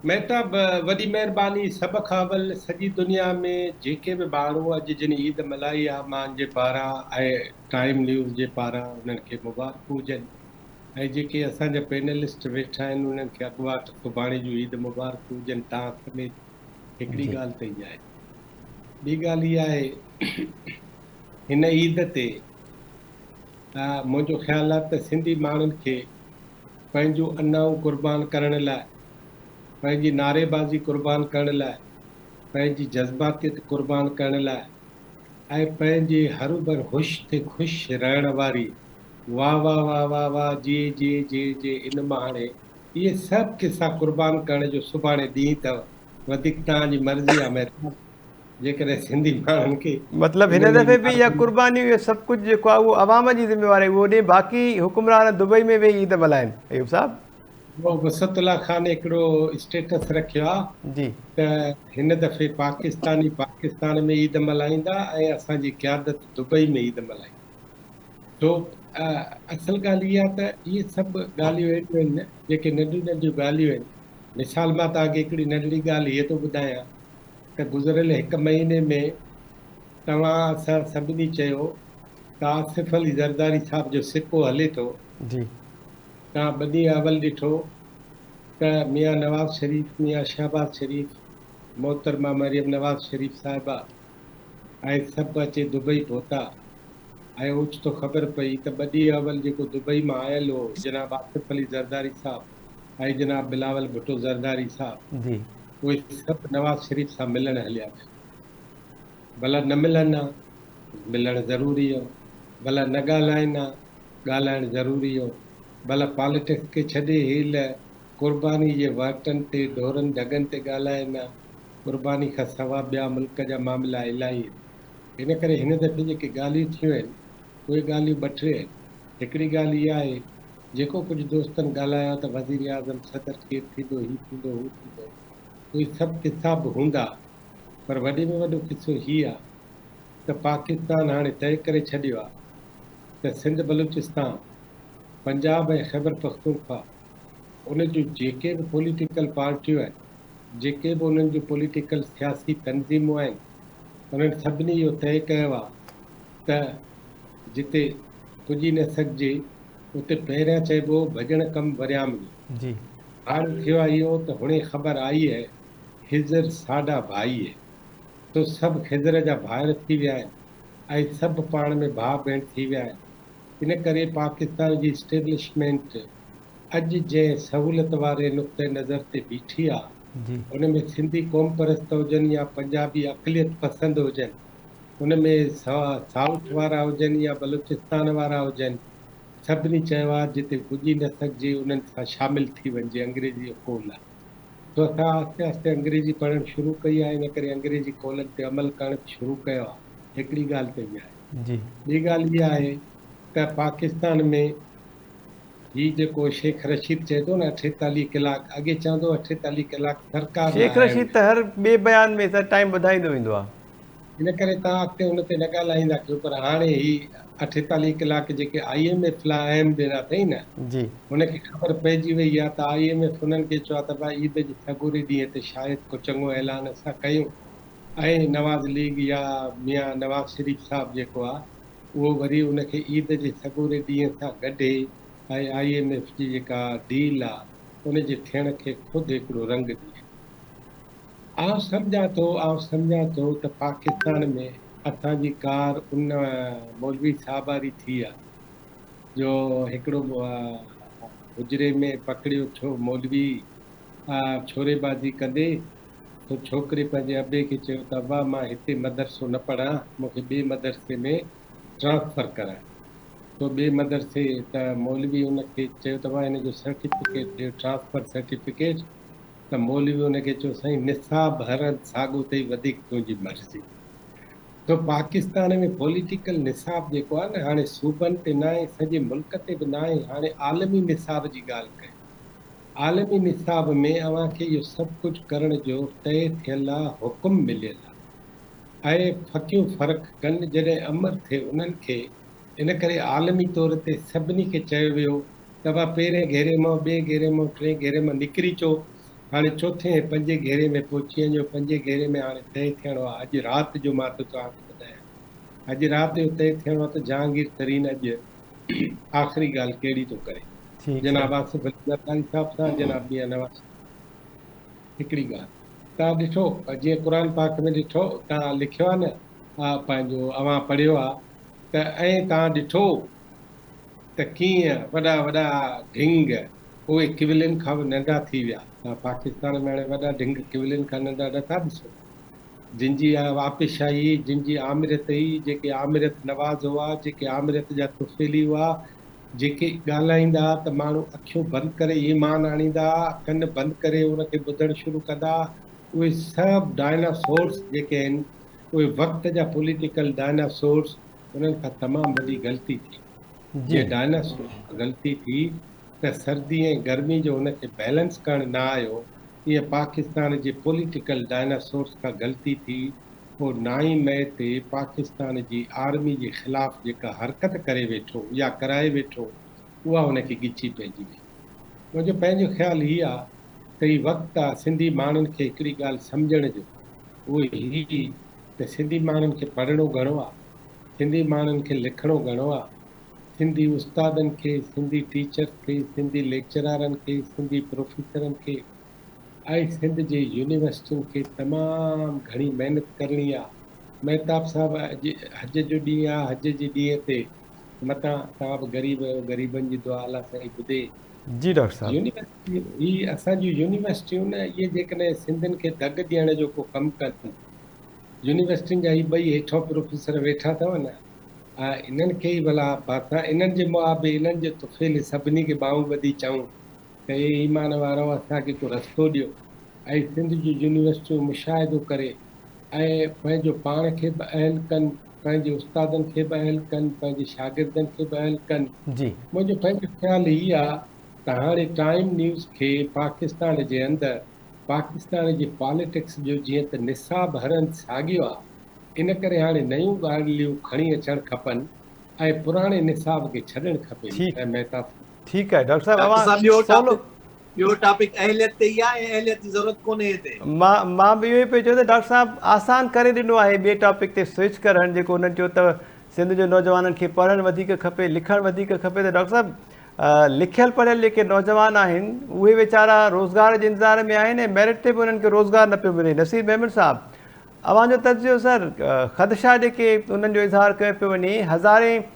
مهتاب وڏي مهرباني سڀ کان اول سڄي دنيا ۾ جيڪي به ماڻهو اڄ جن عيد ملهائي آ مان جي پاران ۽ ٽائيم نيوز جي پاران انهن کي مبارڪون هجن ۽ جيڪي اسان جا پينلسٽ ويٺا آهن انهن کي اڳواٽ سڀاڻي جون عيد مبارڪون هجن توهان سميت هڪڙي ڳالهه ته اها آهي ٻي ڳالهه اها آهي هن عيد تي منهنجو خيال آ ته سنڌي ماڻهن کي پنهنجون انائون قربان ڪرڻ لاء، پنهنجي نعريبازي قربان ڪرڻ لاء، پنهنجي جذباتيت قربان ڪرڻ لاء ۽ پنهنجي هروڀر هوش تي خوش رهڻ واري واه واه واه واه واه جي جي جي جي ان مان هاڻي اهي سڀ قصا قربان ڪرڻ جو سڀاڻي ڏينهن اٿو وڌيڪ توهان جي مرضي آ مهتاب. جيڪڏهن سنڌي ماڻهن کي مطلب هن دفعي به اها قرباني اهو سڀ ڪجهه جيڪو آهي اهو عوام جي ذميواري اهو ڏي باقي حڪمران دبئي ۾ ويهي عيد ملهائن ايوب صاحب. اهو وسعت الله خان هڪڙو اسٽيٽس رکيو آهي جي. ته هن دفعي پاڪستاني پاڪستان ۾ عيد ملهائيندا ۽ اسان جي قيادت دبئي ۾ عيد ملهائيندي. سو اصل ڳالهه اها ته اهي سڀ ڳالهيون اهڙيون آهن جيڪي ننڍيون ننڍيون ڳالهيون آهن مثال مان توهان کي هڪڙي ننڍڙي ڳالهه هيء ٿو ٻڌايان ته گذريل هڪ مهيني ۾ توهان اسان سڀني چيو ته آصف علي زرداري صاحب جو سڪو هلي ٿو. جي. توهان ٻه ڏينهن اول ڏٺو ته ميان نواز شريف، ميان شهباز شريف، محترمه مريم نواز شريف صاحبه ۽ سڀ اچي دبئي پهتا ۽ اوچتو خبر پئي ته ٻه ڏينهن اول جيڪو دبئي مان آيل هو جناب آصف علي زرداري صاحب ۽ جناب بلاول ڀٽو زرداري صاحب جي. اهي سڀ نواز شريف سان ملڻ هليا ويا. ڀلا نه ملن ها، ملڻ ضروري هو. ڀلا نه ڳالهائن ها، ڳالهائڻ ضروري هو. ڀلا پاليٽڪس کي ڇڏي هيل قرباني جي وهٽن تي، ڍورن ڍڳن تي ڳالهائن ها. قرباني کان سوا ٻيا ملڪ جا معاملا الاهي آهن. ان ڪري هن دفعي جيڪي ڳالهيون ٿيون آهن، اهي ڳالهيون ٻه ٽي آهن. هڪڙي ڳالهه اها آهي جيڪو ڪجهه دوستن ڳالهايو ته وزيراعظم، صدر ڪير ٿيندو، هي ٿيندو، هو ٿيندو، اهي سڀ قصا به هوندا پر وڏي ۾ وڏو قصو هي آ ته پاڪستان هاڻي طئي ڪري ڇڏيو آ ته سنڌ، بلوچستان، پنجاب ۽ خيبرپختونخوا ان جون جيڪي به پوليٽيڪل پارٽيون آهن، جيڪي به انهن جون پوليٽيڪل سياسي تنظيمون آهن، انهن سڀني اهو طئي ڪيو آ ته جتي پڄي نه سگهجي اتي پهريان چئبو ڀڄڻ ڪم وريام جو. جي. هاڻ ٿيو آ اهو ته هڻي خبر آئي هي خضر ساڍا ڀائي هي. سو سڀ خضر جا ڀائر ٿي ويا آهن ۽ سڀ پاڻ ۾ ڀاء ڀيڻ ٿي ويا آهن. ان ڪري پاڪستان جي اسٽيبلشمينٽ اڄ جنهن سهولت واري نقطه نظر تي بيٺي آ جي. ان ۾ سنڌي قومپرست هجن يا پنجابي اقليت پسند هجن ان ۾ سائوٿ وارا هجن يا بلوچستان وارا هجن سڀني چيو آ جتي پڄي نه سگهجي انهن سان شامل ٿي وڃجي انگريزي جو قول آ سو اسان آهستي آهستي انگريزي پڙهڻ شروع ڪئي آ ان ڪري انگريزي قولن تي عمل ڪرڻ به شروع ڪيو آ هڪڙي ڳالهه ته اها آهي جي. ٻي ڳالهه اها آهي ته پاڪستان ۾ هي جيڪو شيخ رشيد چئي ٿو نه 48 ڪلاڪ، اڳي چوندو هو 48 ڪلاڪ سرڪار شيخ لاء رشيد ته هر ٻئي بيان ۾ سر ٽائيم وڌائيندو ويندو آهي. ان ڪري توهان اڳتي ان تي نه ڳالهائيندا ڪيو پر هاڻي هي 48 ڪلاڪ جيڪي I M F لاء اهم ڏنا اٿئي نه هن کي خبر پئجي وئي آهي ته I M F انهن کي چيو آهي ته ڀاء عيد جي سڳوري ڏينهن تي شايد ڪو چڱو اعلان اسان ڪيون ۽ نواز ليگ يا ميان نواز شريف صاحب جيڪو آهي اهو وري ان کي عيد جي سڳوري ڏينهن سان ڳنڍي ۽ I M F جي جيڪا ڊيل آ ان جي ٿيڻ کي خود هڪڙو رنگ ڏئي. آئون سمجهان ٿو آئون سمجهان ٿو ته پاڪستان ۾ اسان جي ڪار ان مولوي صاحب واري ٿي آ جو هڪڙو حجري ۾ پڪڙيو ڇو مولوي ڇوري بازي ڪندي سو ڇوڪري پنهنجي ابي کي چيو ته ابا مان هتي مدرسو نه پڙهان مون کي ٻئي مدرسي ۾ ٽرانسفر ڪراء. سو ٻئي مدرسي ته مولوي ان کي چيو ته ابا هن جو سرٽيفڪيٽ ڏيو ٽرانسفر سرٽيفڪيٽ ته مولوي ان کي چيو سائين نصاب هر هنڌ ساڳو اٿئي وڌيڪ تنهنجي مرضي. سو پاڪستان ۾ پوليٽيڪل نصاب جيڪو آهي نه هاڻي صوبن تي ناهي سڄي ملڪ تي به ناهي هاڻي عالمي نصاب جي ڳالهه ڪيو. عالمي نصاب ۾ اوهان کي اهو سڀ ڪجهه ڪرڻ جو طئي ٿيل آ، حڪم مليل آ. اهي ڦڪيون فرق ڪن جڏهن امر ٿئي انهن کي. ان ڪري عالمي طور تي سڀني کي چيو ويو ته وا پهرين گهيري مان، ٻئي گهيري مان، ٽئين گهيري مان نڪري چو، هاڻي چوٿين ۽ پنجين گهيري ۾ پهچي وڃو، پنجين گهيري ۾ هاڻي طئي ٿيڻو آ، اڄ رات جو مان ٿو توهان کي ٻڌايان، اڄ رات جو طئي ٿيڻو آ ته جهانگير ترين اڄ آخري ڳالهه ڪهڙي ٿو ڪري. جناب آصف علي زرداري صاحب سان جناب ميان نواز شريف هڪڙي ڳالهه توهان ڏٺو جيئن قرآن پاڪ ۾ ڏٺو توهان لکيو آهي نه پنهنجو اوهان پڙهيو آهي ته ۽ توهان ڏٺو ته ڪيئن وڏا وڏا ڍنگ اهي ڪولين کان به ننڍا ٿي ويا توهان پاڪستان ۾ هاڻي وڏا ڍنگ ڪولين کان ننڍا نٿا ڏسو جن جي آپيشاهي هئي جن جي آمريت هئي جيڪي آمريت نواز هئا جيڪي آمريت جا طفيلي هئا جيڪي ڳالهائيندا ته ماڻهو اکيون بند ڪري ايمان آڻيندا، ڪن بند ڪري ان کي ٻڌڻ شروع ڪندا، اهي سڀ ڊائناسورس جيڪي آهن، اهي وقت جا پوليٽيڪل ڊائناسورس، انهن کان تمام وڏي غلطي ٿي. جنهن ڊائناسورس کان غلطي ٿي ته سردي ۽ گرمي جو ان کي بيلنس ڪرڻ نه آيو، تيئن پاڪستان جي پوليٽيڪل ڊائناسورس کان غلطي ٿي، پوء نائين مئي تي پاڪستان جي آرمي جي خلاف جيڪا حرڪت ڪري ويٺو يا ڪرائي ويٺو اها هن کي ڳچي پئجي وئي. منهنجو پنهنجو خيال هي آ ته هي وقت آ سنڌي ماڻهن کي هڪڙي ڳالهه سمجهڻ جو اهو هي ته سنڌي ماڻهن کي پڙهڻو گهڻو آ، سنڌي ماڻهن کي لکڻو گهڻو آ، سنڌي استادن کي، سنڌي ٽيچرس کي، سنڌي ليڪچرارن کي، سنڌي پروفيسرن کي ۽ سنڌ جي يونيورسٽين کي تمام گهڻي محنت ڪرڻي آ. مهتاب صاحب اڄ حج جو ڏينهن آ حج جي ڏينهن تي متان توهان به غريب آهيو غريبن جي دعا الله سائين ٻڌي. جي ڊاڪٽر صاحب. يونيورسٽيون هي اسان جون يونيورسٽيون نه اهي جيڪڏهن سنڌين کي دڳ ڏيڻ جو ڪو ڪم ڪن يونيورسٽين جا هي ٻئي هيٺون پروفيسر ويٺا اٿو نه انهن کي ئي ڀلا بادشاهه انهن جي معابي انهن جي طفيل سڀني کي ٻانهون ٻڌي چئون ته اي ايمان وارؤ! اسان کي ڪو رستو ڏيو ۽ سنڌ جون يونيورسٽيون مشاهدو ڪري ۽ پنهنجو پاڻ کي به اهل ڪن، پنهنجي استادن کي به اهل ڪن، پنهنجي شاگردن کي به اهل ڪن. منهنجو پنهنجو خيال هي آ ته هاڻي ٽائيم نيوز کي پاڪستان جي اندر پاڪستان جي پاليٽڪس جو جيئن ته نصاب هر هنڌ ساڳيو آ ان ڪري هاڻي نيون ڳالهيون کڻي اچڻ کپن ۽ پراڻي نصاب کي ڇڏڻ کپي. مهتاب صاحب. ٺيڪ آهي ڊاڪٽر صاحب ڊاڪٽر اوهان صاحب ٻيو سولو ٽاپڪ ٻيو ٽاپڪ اهليت تي ئي آهي ۽ اهليت جي ضرورت ڪونهي هتي. مان مان به اهو ئي پئي چيو ته ڊاڪٽر صاحب آسان ڪري ڏنو آهي ٻئي ٽاپڪ تي سوئچ ڪرڻ جيڪو انهن چيو ته سنڌ جي نوجوانن کي پڙهڻ وڌيڪ کپي لکڻ وڌيڪ کپي ته ڊاڪٽر صاحب لکيل پڙهيل جيڪي نوجوان آهن اهي ويچارا روزگار جي انتظار ۾ آهن ۽ ميرٽ تي به انهن کي روزگار نه پيو ملي نصير ميمڻ صاحب اوهان جو تجزيو سر خدشا جيڪي انهن جو اظهار ڪيو پيو وڃي هزارين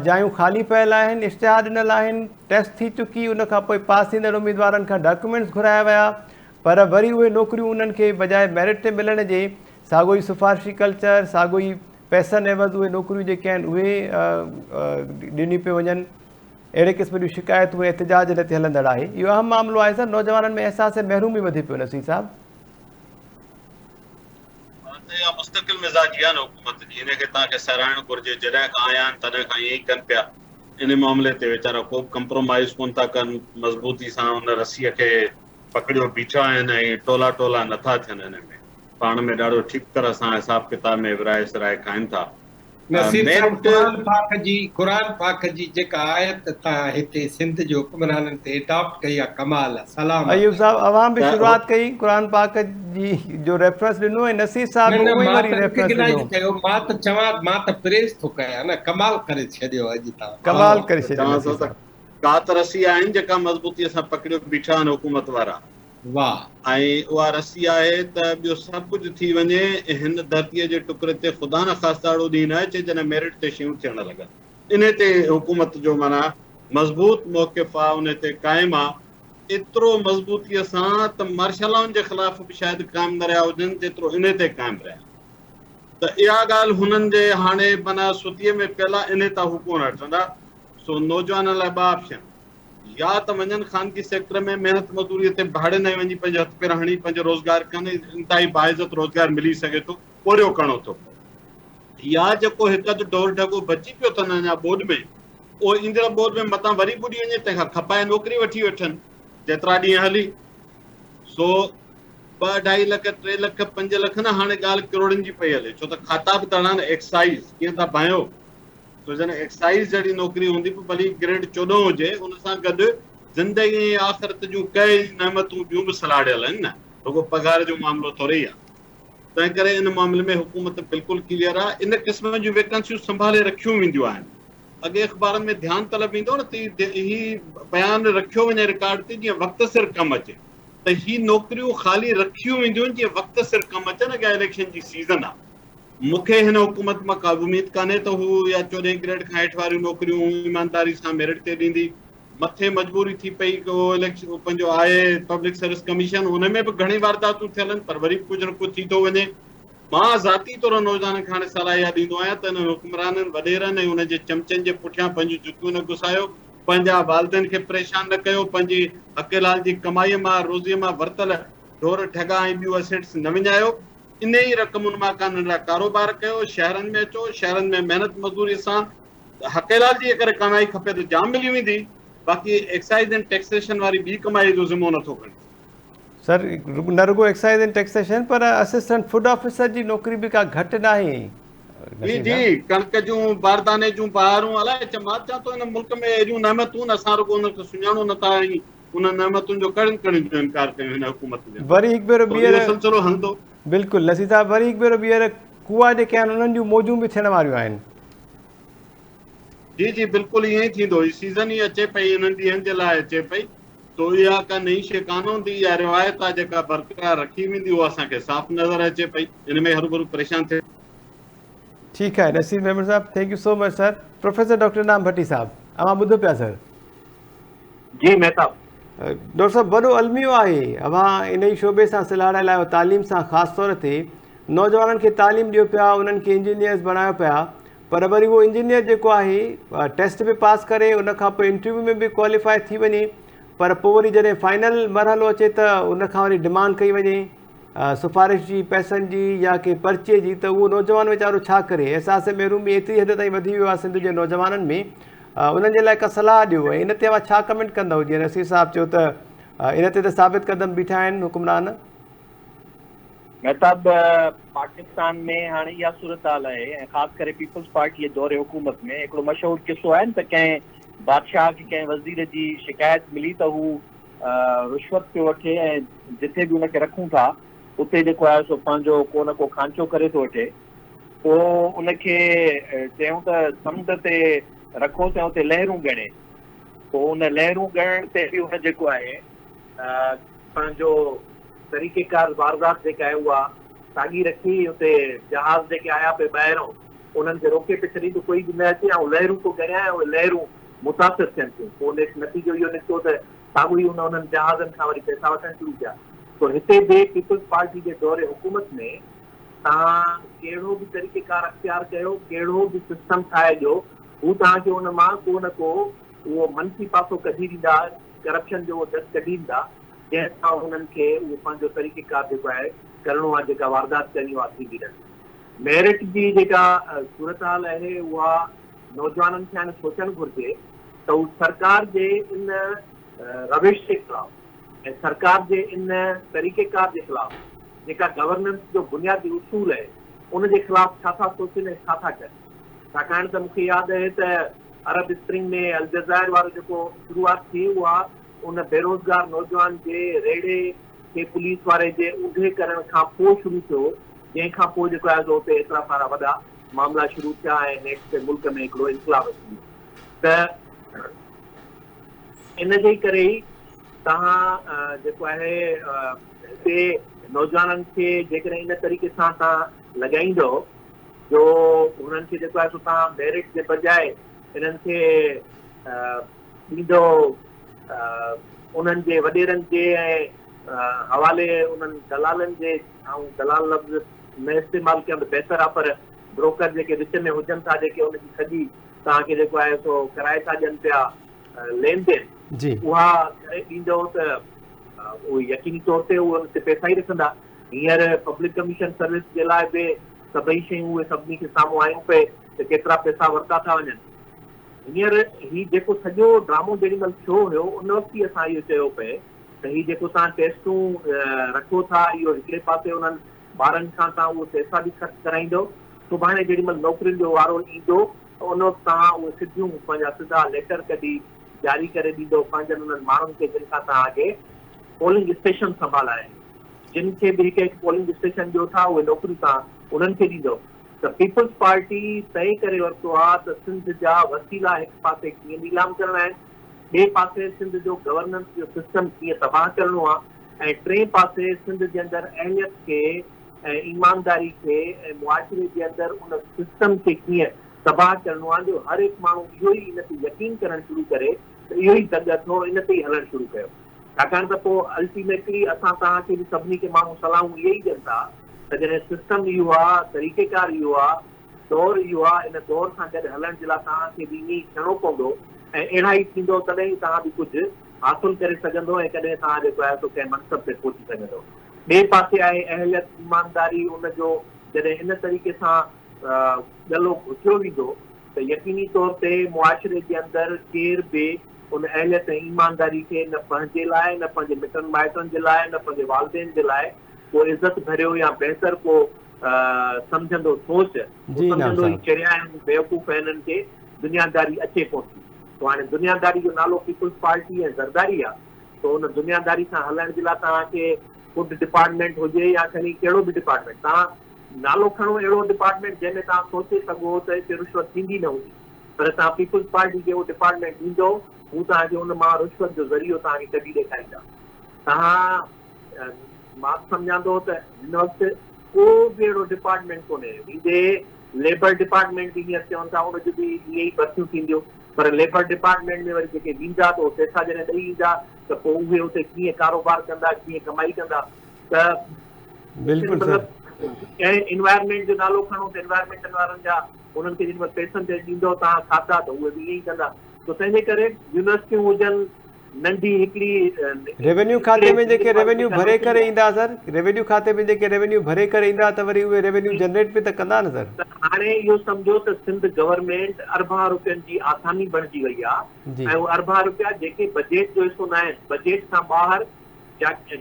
جايون خالي پيل آهن، اشتهار ڏنل آهن، ٽيسٽ ٿي چڪي، ان کان پوء پاس ٿيندڙ اميدوارن کان ڊاڪيومينٽس گهرايا ويا پر وري اهي نوڪريون انهن کي بجاء ميرٽ تي ملڻ جي ساڳو ئي سفارشي ڪلچر، ساڳو ئي پئسن عيوض اهي نوڪريون جيڪي آهن اهي ڏنيون پيون وڃن. اهڙي قسم جون شڪايتون ۽ احتجاج ان تي هلندڙ آهي. اهو اهم معاملو آهي سر، نوجوانن ۾ احساس محرومي وڌي پيو نصير صاحب. ته اها مستقل مزاجي آهي نه حڪومت جي، ان کي توهان کي ساراهڻ گهرجي، جڏهن کان آيا آهن تڏهن کان ائين ئي ڪن پيا. ان معاملي تي ويچارا ڪو به ڪمپرومائيز ڪونه ٿا ڪن، مضبوطي سان ان رسيء کي پڪڙيو بيٺا آهن ۽ ٽولا ٽولا نٿا ٿين ان ۾. پاڻ ۾ ڏاڍو ٺيڪ طرح سان حساب ڪتاب ۾ ورهائي سرهائي کائن ٿا. نصير صاحب ميرٽ. قرآن پاڪ جي قرآن پاڪ جي جيڪا آيت توهان هتي سنڌ جي حڪمرانن تي اڊاپٽ ڪئي آ ڪمال آ سلام آ ايوب توهان صاحب اوهان به ته شروعات ڪئي قرآن پاڪ جي جو ريفرنس ڏنو ۽ نصير صاحب نه به نه اهو ئي مان وري ته ريفرنس ريڪگنائيز ڏنو. ڪيو مان ته چوان مان ته پريز ٿو ڪيان نه ڪمال ڪري ڇڏيو اڄ توهان واهه ڪمال واهه. ڪري ڇڏيو چوان ٿو نصير ته صاحب. ڪا ته رسي آهن جيڪا مضبوطي سان پڪڙيو بيٺا آهن حڪومت وارا. واهه. ۽ اها رسي آهي ته ٻيو سڀ ڪجهه ٿي وڃي هن ڌرتيء جي ٽڪري تي خدا نخواسته اهڙو ڏينهن نه اچي جڏهن ميرٽ تي شيون ٿيڻ لڳن. انهي تي حڪومت جو معنيٰ مضبوط موقف آ انهي تي قائم آ ايترو مضبوطيء سان ته مارشلائن جي خلاف به شايد قائم نه رهيا هجن جيترو انهي تي قائم رهيا ته اها ڳالهه هنن جي هاڻي معنيٰ ستيء ۾ پيل آ انهي تان هو ڪونه هٽندا سو نوجوانن لاء ٻه آپشن يا ته وڃن خانگي سيڪٽر ۾ محنت مزدوريء تي ڀاڙين ۽ وڃي پنهنجو هٿ پير هڻي پنهنجو روزگار ڪن انتهائي باعزت روزگار ملي سگهي ٿو پورهيو ڪرڻو ٿو پوي يا جيڪو هڪ اڌ ڍور ڍڳو بچي پيو اٿن اڃا ٻوڏ ۾ اهو ايندڙ ٻوڏ ۾ متان وري ٻڏي وڃي تنهن کان کپائي نوڪري وٺي وٺن جيترا ڏينهن هلي سو ٻه اڍائي لک ٽي لک پنج لک نه هاڻي ڳالهه ڪروڙن جي پئي هلي ڇو ته کاتا به تڙا آهن ايڪسائيز ڪيئن ٿا ڀانئيو سو جڏهن ايڪسائيز جهڙي نوڪري هوندي به ڀلي گريڊ 14 هجي ان سان گڏ زندگي ۽ آخرت جون ڪئي نعمتون ٻيون به سلهاڙيل آهن نه رڳو پگهار جو معاملو ٿوري ئي آهي تنهن ڪري ان معاملي ۾ حڪومت بلڪل ڪليئر آهي ان قسم جون ويڪنسيون سنڀالي رکيون وينديون آهن اڳي اخبارن ۾ ڌيان طلب ايندو نه ته هي بيان رکيو وڃي رڪارڊ تي جيئن وقت سر ڪم اچي ته هي نوڪريون خالي رکيون وينديون آهن جيئن وقت سر ڪم اچن اڳيان اليڪشن جي سيزن آهي مون کي هن حڪومت مان ڪا به اميد ڪانهي ته هو يا چوڏهين گريڊ کان هيٺ واريون نوڪريون ايمانداري سان ميرٽ تي ڏيندي. مٿي مجبوري ٿي پئي ڪو اليڪشن پنهنجو آهي پبلڪ سروس ڪميشن ان ۾ به گهڻي وارداتون ٿيل آهن پر وري به ڪجهه نه ڪجهه ٿي ٿو وڃي. مان ذاتي طور نوجوانن کي هاڻي صلاح اها ڏيندو آهيان ته انهن حڪمرانن، وڏيرن ۽ انهن جي چمچن جي پٺيان پنهنجون جتيون نه گسايو، پنهنجا والدين کي پريشان نه ڪيو، پنهنجي حق حلال جي ڪمائيء مان روزيء مان ورتل ڍور ڍڳا ۽ ٻيون اسيٽس نه وڃايو. انهيء رقمن مان ڪا ننڍڙا ڪاروبار ڪيو، شهرن ۾ اچو، شهرن ۾ محنت مزدوريء سان حق حلال جي جيڪڏهن ڪمائي کپي ته جام ملي ويندي، باقي ايڪسائيز اينڊ ٽيڪسيشن واري ٻي ڪمائيء جو ذمو نٿو کڻي سگهان. سر نه رڳو excise and taxation per assistant food officer جي نوڪري به ڪا گهٽ ناهي جي جي ڪڻڪ جون بارداني جون بهارون الائي ڇا مان چوان ٿو هن ملڪ ۾ اهڙيون نعمتون اسان رڳو انهن کي سڃاڻون نٿا ۽ انهن نعمتن جو ڪهڙين ڪهڙين جو انڪار ڪيون هن حڪومت جي وري هڪ ڀيرو اهو ٻيهر سلسلو هلندو. بلڪل نصير صاحب وري هڪ ڀيرو ٻيهر ڪوئا جيڪي آهن انهن جون موجون به ٿيڻ واريون آهن. جي جي بلڪل ائين ئي ٿيندو هي سيزن ئي اچي پئي انهن ڏينهن جي لاء اچي پئي تو اها ڪا نئين شيء ڪانه هوندي اها روايت آهي جيڪا برقرار رکي ويندي اها اسان کي صاف نظر اچي پئي ان ۾ هروڀرو پريشان ٿيڻ ٺيڪ آهي نصير ميمڻ صاحب thank you so much sir professor doctor Inam Bhatti صاحب اوهان ٻڌو پيا سر. جي مهتاب. ڊاڪٽر صاحب وڏو الميو آهي اوهان انهي شعبي سان سلهاڙيل آهيو تعليم سان خاص طور تي نوجوانن کي تعليم ڏيو پيا انهن کي انجنيئرز بڻايو پيا پر وري اهو انجنيئر جيڪو آهي ٽيسٽ به پاس ڪري ان کان پوء انٽرويو ۾ به ڪواليفائي ٿي وڃي پر پوء وري جڏهن فائنل مرحلو اچي ته ان کان وري ڊمانڊ ڪئي وڃي سفارش جي، پئسن جي يا ڪنهن پرچي جي ته اهو نوجوان ويچارو ڇا ڪري؟ احساس محرومي ايتري حد تائين وڌي ويو آهي سنڌ جي نوجوانن ۾ انهن جي لاء ڪا صلاح ڏيو ۽ ان تي اوهان ڇا ڪمينٽ ڪندؤ جيئن نصير صاحب چيو ته ان تي ته ثابت قدم بيٺا آهن حڪمران. مهتاب، پاڪستان ۾ هاڻي اها صورتحال آهي ۽ خاص ڪري پيپلز پارٽي جي دور حڪومت ۾ هڪڙو مشهور قصو آهي نه ته ڪنهن بادشاهه کي ڪنهن وزير جي شڪايت ملي ته هو رشوت پيو وٺي ۽ جتي به ان کي رکون ٿا اتي جيڪو آهي سو پنهنجو ڪو نه ڪو کانچو ڪري ٿو وٺي. پوء ان کي چيائون ته سمنڊ تي رکوس ۽ اتي لهرون ڳڻي. پوء ان لهرون ڳڻڻ تي به هن جيڪو آهي پنهنجو طريقيڪار واردات جيڪا آهي اها ساڳي رکي. اتي جهاز جيڪي آيا پئي ٻاهرئون انهن کي روڪي پئي ڇڏيائين ته ڪوئي به نه اچي آئون لهرون ٿو ڳڻيان ۽ اهي لهرون متاثر ٿين ٿيون. پوء نيٺ نتيجو اهو نڪتو ته ساڳيو ئي ان انهن جهازن کان وري پئسا وٺڻ شروع ڪيا. سو هتي به پيپلز پارٽي جي دور حڪومت ۾ توهان ڪهڙو به طريقيڪار اختيار ڪيو، ڪهڙو به سسٽم ٺاهي ڏيو، هو توهان کي ان مان ڪو نه ڪو اهو منفي پاسو ڪڍي ڏيندا، ڪرپشن جو اهو دڳ ڪڍي ڏيندا، جنهن سان انهن کي اهو پنهنجو طريقيڪار جيڪو آهي ڪرڻو آهي، جيڪا واردات ڪرڻي اها ٿيندي رهندي. ميرٽ جي جيڪا صورتحال آهي اها نوجوانن کي هاڻي سوچڻ گهرجي ته هو سرڪار جي ان روش جي خلاف ۽ سرڪار جي ان طريقيڪار جي خلاف جيڪا گورننس جو بنيادي اصول اهي ان جي خلاف ڇا ٿا سوچين ۽ ڇا ٿا ڪن. ڇاڪاڻ ته مون کي ياد اهي ته عرب اسپرنگ ۾ الجزائر وارو جيڪو شروعات ٿي اها ان بيروزگار نوجوان جي ريڙهي کي پوليس واري جي اونڌي ڪرڻ کان پوء شروع ٿيو جنهن کان پوء جيڪو آهي سو اتي ايترا سارا وڏا معاملا شروع ٿيا ۽ نيٺ تي ملڪ ۾ هڪڙو انقلاب اچي ويو ته ان جي ڪري ئي توهان جيڪو آهي هتي نوجوانن کي جيڪڏهن ان طريقي سان توهان لڳائيندو جو هنن کي جيڪو آهي سو توهان ميرٽ جي بجاء انهن کي ڏيندو انهن جي وڏيرن جي ۽ حوالي انهن دلالن جي آئون دلال لفظ نه استعمال ڪيان ته بهتر آهي پر بروڪر جيڪي وچ ۾ هجن ٿا جيڪي ان جي سڄي توهان کي جيڪو آهي سو ڪرائي ٿا ڏين پيا لين دين اها ڪري ڏيندو ته اهي يقيني طور تي اهي ان تي پئسا ئي رکندا. هينئر پبلڪ ڪميشن سروس جي لاء به سڀئي شيون اهي سڀني کي سامهون آيون پئي ته ڪيترا پئسا ورتا ٿا وڃن. هينئر هي جيڪو سڄو ڊرامو جيڏي مهل ٿيو هيو ان وقت ئي اسان اهو چيو پئي ته هي جيڪو توهان ٽيسٽون رکو ٿا اهو هڪڙي پاسي انهن ٻارن کان توهان اهي پئسا به خرچ ڪرائيندؤ سڀاڻي جيڏي مهل نوڪرين جو وارو ايندو ته ان وقت توهان اهي سڌيون پنهنجا سڌا ليٽر ڪڍي جاري ڪري ڏيندؤ پنهنجن انهن ماڻهن کي جن کان توهان اڳي پولنگ اسٽيشن سنڀالايا آهن جن کي به هڪ هڪ پولنگ اسٽيشن ڏيو ٿا اهي نوڪريون توهان انهن کي ڏيندؤ ته پيپلز پارٽي طئي ڪري ورتو آهي ته سنڌ جا وسيلا هڪ پاسي ڪيئن نيلام ڪرڻا آهن ٻئي پاسي سنڌ جو گورننس جو سسٽم ڪيئن تباهه ڪرڻو آهي ۽ ٽئين پاسي سنڌ جي اندر اهليت کي ۽ ايمانداري کي ۽ معاشري جي اندر ان سسٽم کي ڪيئن تباهه ڪرڻو آهي جو هر هڪ ماڻهو اهو ئي ان تي يقين ڪرڻ شروع ڪري ته اهو ئي دڳ اٿو ان تي ئي هلڻ شروع ڪيو ڇاڪاڻ ته پوء الٽيميٽلي اسان توهان کي به سڀني کي ماڻهو صلاحون اهي ئي ڏين ٿا ته جڏهن سسٽم اهو آهي طريقيڪار اهو آهي دور اهو آهي ان دور سان گڏ هلڻ جي لاء توهان کي به ائين ئي ٿيڻو پوندو ۽ اهڙا ئي ٿيندو تڏهن ئي توهان به ڪجهه حاصل ڪري سگهندو ۽ ڪڏهن توهان جيڪو آهي سو ڪنهن منصب تي پهچي سگهندو. ٻئي پاسي آهي اهليت، ايمانداري ان جو جڏهن ان طريقي سان ڳلو گهٽيو ويندو ته يقيني طور تي معاشري جي اندر ڪير به ان اهليت ۽ ايمانداري کي نه پنهنجي لاء نه پنهنجي مٽن مائٽن جي لاء نه پنهنجي والدين جي لاء ڪو عزت ڀريو يا بهتر ڪو سمجهندو سوچ هو سمجهندو هي چريا آهن بيوقوف آهن هنن کي دنياداري اچي ڪونه ٿي سو هاڻي دنياداري جو نالو پيپلز پارٽي ۽ زرداري آهي سو ان دنياداري سان هلڻ جي لاء توهان کي فوڊ ڊپارٽمينٽ هجي يا کڻي ڪهڙو به ڊپارٽمينٽ توهان نالو کڻو اهڙو ڊپارٽمينٽ جنهن ۾ توهان سوچي سگهو ته هتي رشوت ٿيندي نه هوندي پر توهان پيپلز پارٽي کي اهو ڊپارٽمينٽ ڏيندو هو توهان کي ان مان رشوت جو ذريعو توهان کي ڪڍي ڏيکاريندا توهان مان سمجهان ٿو ته هن وقت ڪو به اهڙو ڊپارٽمينٽ ڪونهي ويندي ليبر ڊپارٽمينٽ به هينئر چون ٿا ان جون به ائين ئي ڀرتيون ٿينديون پر ليبر ڊپارٽمينٽ ۾ وري جيڪي ويندا ته اهي پئسا جڏهن ڏئي ايندا ته پوء اهي اتي ڪيئن ڪاروبار ڪندا ڪيئن ڪمائي ڪندا ته بلڪل سر. ڪنهن انوائرمينٽ جو نالو کڻو ته انوائرمينٽن وارن جا انهن کي جيڏي مهل پئسن تي ڏيندو توهان کاتا ته اهي به ائين ئي ڪندا سو تنهن جي ڪري يونيورسٽيون هجن ننڍي هڪڙي ريونيو کاتي ۾ جيڪي ريونيو ڀري ڪري ايندا سر ريونيو کاتي ۾ جيڪي ريونيو ڀري ڪري ايندا ته وري اهي ريونيو جنريٽ به ته ڪندا نه سر. ته هاڻي اهو سمجهو ته سنڌ گورنمينٽ اربها روپين جي آسامي بڻجي وئي آ ۽ اهي اربها روپيا جيڪي بجيٽ جو حصو ناهن بجيٽ کان ٻاهر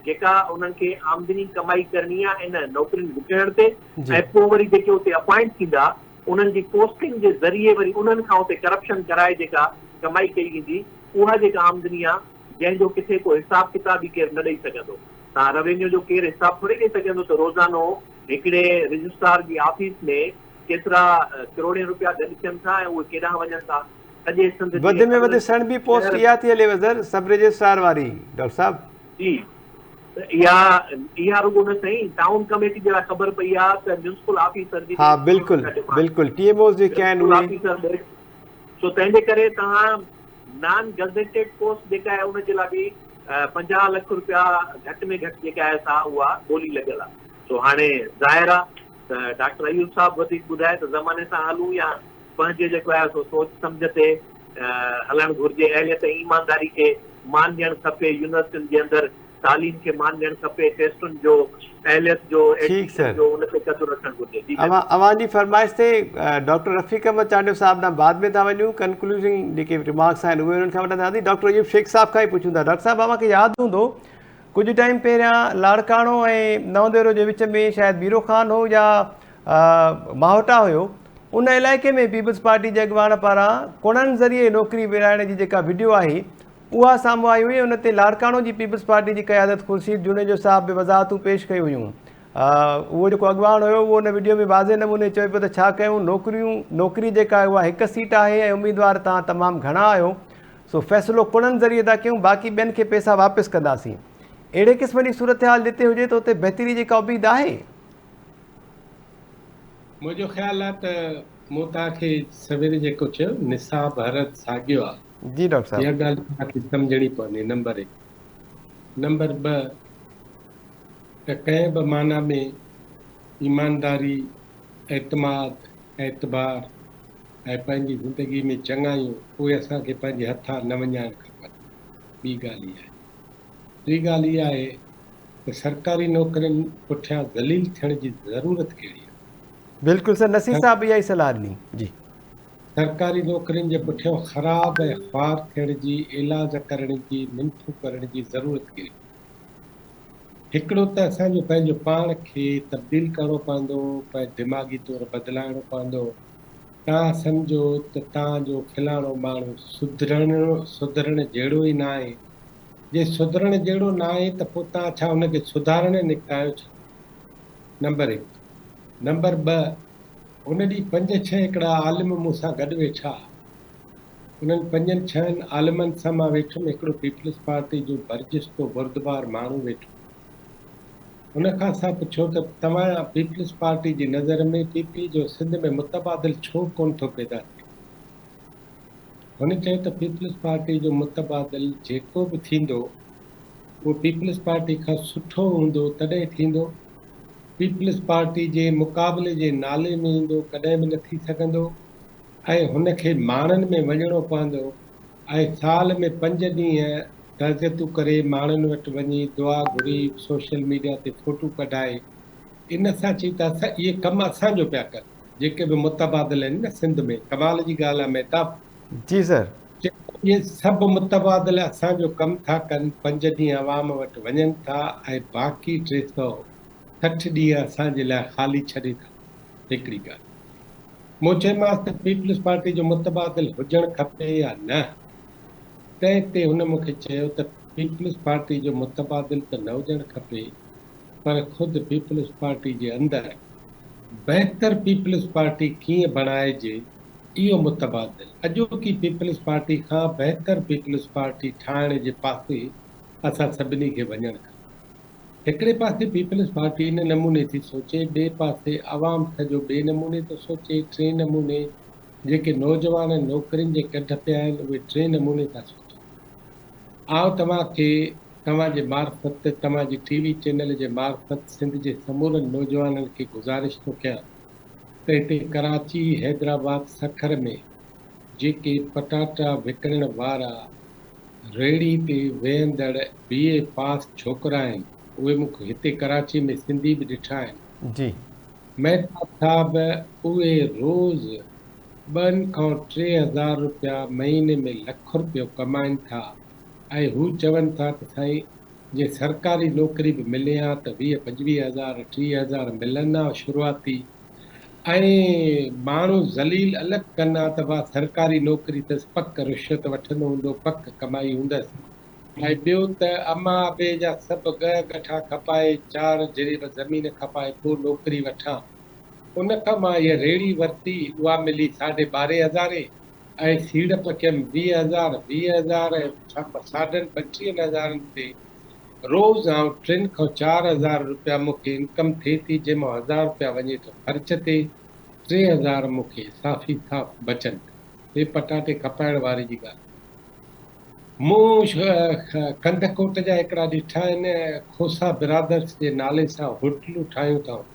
جيڪا انهن کي آمدني ڪمائي ڪرڻي آ ان نوڪرين وڪڻڻ تي ۽ پوء وري جيڪي اتي اپائنٽ ٿيندا انهن جي پوسٽنگ جي ذريعي وري انهن کان اتي ڪرپشن ڪرائي جيڪا ڪمائي ڪئي ويندي اها جيڪا آمدني آ جنهن جو ڪٿي ڪو حساب ڪتاب ئي ڪير نه ڏئي سگهندو. توهان روينيو جو ڪير حساب ٿوري ڏئي سگهندو ته روزانو هڪڙي رجسٽرار جي آفيس ۾ ڪيترا ڪروڙين روپيا گڏ ٿين ٿا ۽ اهي ڪيڏانهن وڃن ٿا. سڄي سنڌ جي وڌ ۾ وڌ سڻڀي پوسٽ شهر اها ٿي هليو سر سب رجسٽرار واري ڊاڪٽر صاحب. جي ته اها اها رڳو نه سائين ٽائون ڪميٽي جي لاء خبر پئي آ ته ميونسپل آفيسر جي ها ڏيڍ ڪروڙ بلڪل روپيا ڊمانڊ بلڪل ٽي ايم اوز جيڪي آهن ميونسپل اهي. آفيسر ڏيڍ سو تنهن جي ڪري توهان نان گزيٽيڊ پوسٽ جيڪا آهي ان جي لاء به 50 لک روپيا گهٽ ۾ گهٽ جيڪا آهي سا اها ٻولي لڳل آ سو هاڻي ظاهر آ ته ڊاڪٽر ايوب صاحب وڌيڪ ٻڌائي ته زماني سان هلون يا پنهنجي جيڪو آهي سو سوچ سمجهه تي هلڻ گهرجي اهليت ۽ ايمانداري کي مان ڏيڻ کپي يونيورسٽين جي اندر. تعليم کي مان ڏيڻ کپي، ٽيسٽن جو، اهليت جو، ٺيڪ ايڊميشن سر. جو ان تي قدر رکڻ گهرجي. جي اوهان مهرباني. اوهان جي فرمائش تي ڊاڪٽر رفيق احمد چانڊيو صاحب ڏانهن بعد ۾ ٿا وڃون ڪنڪلوزنگ جيڪي ريمارڪس آهن اهي انهن کان وٺنداسين ڊاڪٽر ايوب شيخ صاحب کان ئي پڇون ٿا ڊاڪٽر صاحب اوهان کي ياد هوندو ڪجهه ٽائيم پهريان لاڙڪاڻو ۽ نئون ديرو جي وچ ۾ شايد ميرو خان هو يا ماهوٽا هيو ان علائقي ۾ پيپلز پارٽي جي اڳواڻ پاران ڪڻن ذريعي نوڪري ورهائڻ جي جيڪا وڊيو آهي اها سامهون آئي هئي ان تي لاڙڪاڻو جي پيپلز پارٽي جي قيادت خورشيد جوڻيجو صاحب به وضاحتون پيش ڪيون هيون. اهو جيڪو اڳواڻ هيو اهو ان وڊيو ۾ واضح نموني چوي پيو ته ڇا ڪيون نوڪريون نوڪري جيڪا آهي اها هڪ سيٽ آهي ۽ اميدوار توهان تمام گهڻا آهيو سو فيصلو ڪڻن ذريعي ٿا ڪيون باقي ٻين کي پئسا واپس ڪنداسين. اهڙي قسم جي صورتحال جتي هجي ته اتي بهتري جي ڪا اميد آهي؟ منهنجو خيال آهي ته مون توهان کي سوير جيڪو چيو نصاب هر هنڌ ساڳيو آهي. جي ڊاڪٽر صاحب. اها ڳالهه توهان کي سمجهڻي پوندي نمبر هڪ. نمبر 2 ته ڪنهن به معنيٰ ۾ ايمانداري، اعتماد، اعتبار ۽ پنهنجي زندگي ۾ چڱايون اهي اسان کي پنهنجي هٿان نه وڃائڻ کپن. ٻي ڳالهه اها آهي. ٽين ڳالهه اها آهي ته سرڪاري نوڪرين پٺيان ذليل ٿيڻ جي ضرورت ڪهڙي آهي؟ بلڪل سر نصير صاحب اها ئي صلاح ڏني جي. سرڪاري نوڪرين جي پٺيان خراب ۽ خوار ٿيڻ جي ايلاز ڪرڻ جي منٿون ڪرڻ جي ضرورت ڪهڙي؟ هڪڙو ته اسان جو پنهنجو پاڻ کي تبديل ڪرڻو پوندو، پنهنجو دماغي طور بدلائڻو پوندو. توهان سمجهو ته توهان جو فلاڻو ماڻهو سڌرڻ سڌرڻ جهڙو ئي ناهي. جي سڌرڻ جهڙو ناهي ته پوء توهان ڇا ان کي سڌارڻ نڪتا آهيو ڇا؟ نمبر هڪ. نمبر 2، ان ڏينهن پنج ڇهه هڪڙا عالم مون سان گڏ ويٺا. انهن پنجن ڇهن عالمن سان مان ويٺم، هڪڙو پيپلز پارٽي جو برجستو بردبار ماڻهو ويٺو. ان کان اسان پڇيو ته توهان پيپلز پارٽي جي نظر ۾ پي پي جو سنڌ ۾ متبادل ڇو ڪونه ٿو پيدا ٿئي؟ هن چيو ته پيپلز پارٽي جو متبادل جيڪو به ٿيندو اهو پيپلز پارٽي کان سٺو هوندو تڏهن ٿيندو، پيپلز پارٽي جي مقابلي جي نالي ۾ ايندو ڪڏهن به نه ٿي سگهندو ۽ هن کي ماڻهن ۾ وڃڻو پوندو ۽ سال ۾ پنج ڏينهن تعزيتون ڪري ماڻهن وٽ وڃي دعا گهري سوشل ميڊيا تي فوٽو ڪڍائي ان سان چئي ته اسان اهي ڪم اسان جو پيا ڪن جيڪي به متبادل آهن نه سنڌ ۾ ڪمال جي ڳالهه آهي مهتاب. جي سر. چئي اهي سڀ متبادل اسان جو ڪم ٿا ڪن پنج ڏينهن عوام وٽ وڃن ٿا ۽ باقي 360 ڏينهن اسان جي لاء خالي ڇڏي ٿا هڪڙي ڳالهه مون چيومانس ته پيپلز پارٽي جو متبادل هجڻ کپي يا نه؟ تنهن تي هن مون کي چيو ته پيپلز پارٽي جو متبادل ته نه هجڻ کپي پر خود پيپلز پارٽي جي اندر بهتر پيپلز پارٽي ڪيئن بڻائجي اهو متبادل اڄوڪي پيپلز پارٽي کان بهتر پيپلز پارٽي ٺاهڻ جي پاسي اسان سڀني کي وڃڻ کپي. هڪڙي پاسي پيپلز پارٽي ان نموني ٿي سوچي، ٻئي پاسي عوام سڄو ٻئي نموني ٿو سوچي، ٽئين نموني جيڪي نوجوان نوڪرين جي ڪڍ پيا آهن اهي ٽئين نموني ٿا سوچن. آئون توهان کي توهان جي معرفت توهان جي ٽي وي چينل جي معرفت سنڌ جي سمورن نوجوانن کي گذارش ٿو ڪيان ته هتي ڪراچي، حيدرآباد، سکر ۾ جيڪي پٽاٽا وڪڻڻ وارا ريڙهي تي ويهندڙ بي اي پاس ڇوڪرا آهن، اهي مون هتي ڪراچي ۾ سنڌي به ڏٺا آهن. جي. مهتاب صاحب اهي روز ٻن کان 3000 روپيا مهيني ۾ لک روپيو ڪمائن ٿا ۽ هو چون ٿا ته سائين جي سرڪاري نوڪري به ملي ها ته 20 25 هزار 30 هزار ملن ها شروعاتي ۽ ماڻهو ذليل الڳ ڪن ها ته واهه سرڪاري نوڪري اٿس پڪ رشوت وٺندو هوندو پڪ ڪمائي هوندس ۽ ٻيو ته امان ابي جا سڀ ڳهه ڳٺا کپائي چار جريب زمين کپائي پوء نوڪري وٺان ان کان مان هيء ريڙهي ورتي اها ملي ساڍي ٻارهين هزارين ۽ سيڙپ ڪيم 20 هزار، 20 هزار ۽ ساڍن 25 هزارن تي روز آئون ٽن کان 4000 روپيا مون کي انڪم ٿئي ٿي، جنهن مان هزار روپيا وڃي ٿو خرچ تي، 3000 مون کي صافي صاف بچن ٿا. هي پٽاٽي کپائڻ واري جي ڳالهه. مون ڪنڌڪوٽ جا هڪڙا ڏٺا آهن، کوسا برادرس جي نالي سان هوٽلون ٺاهيون اٿائون.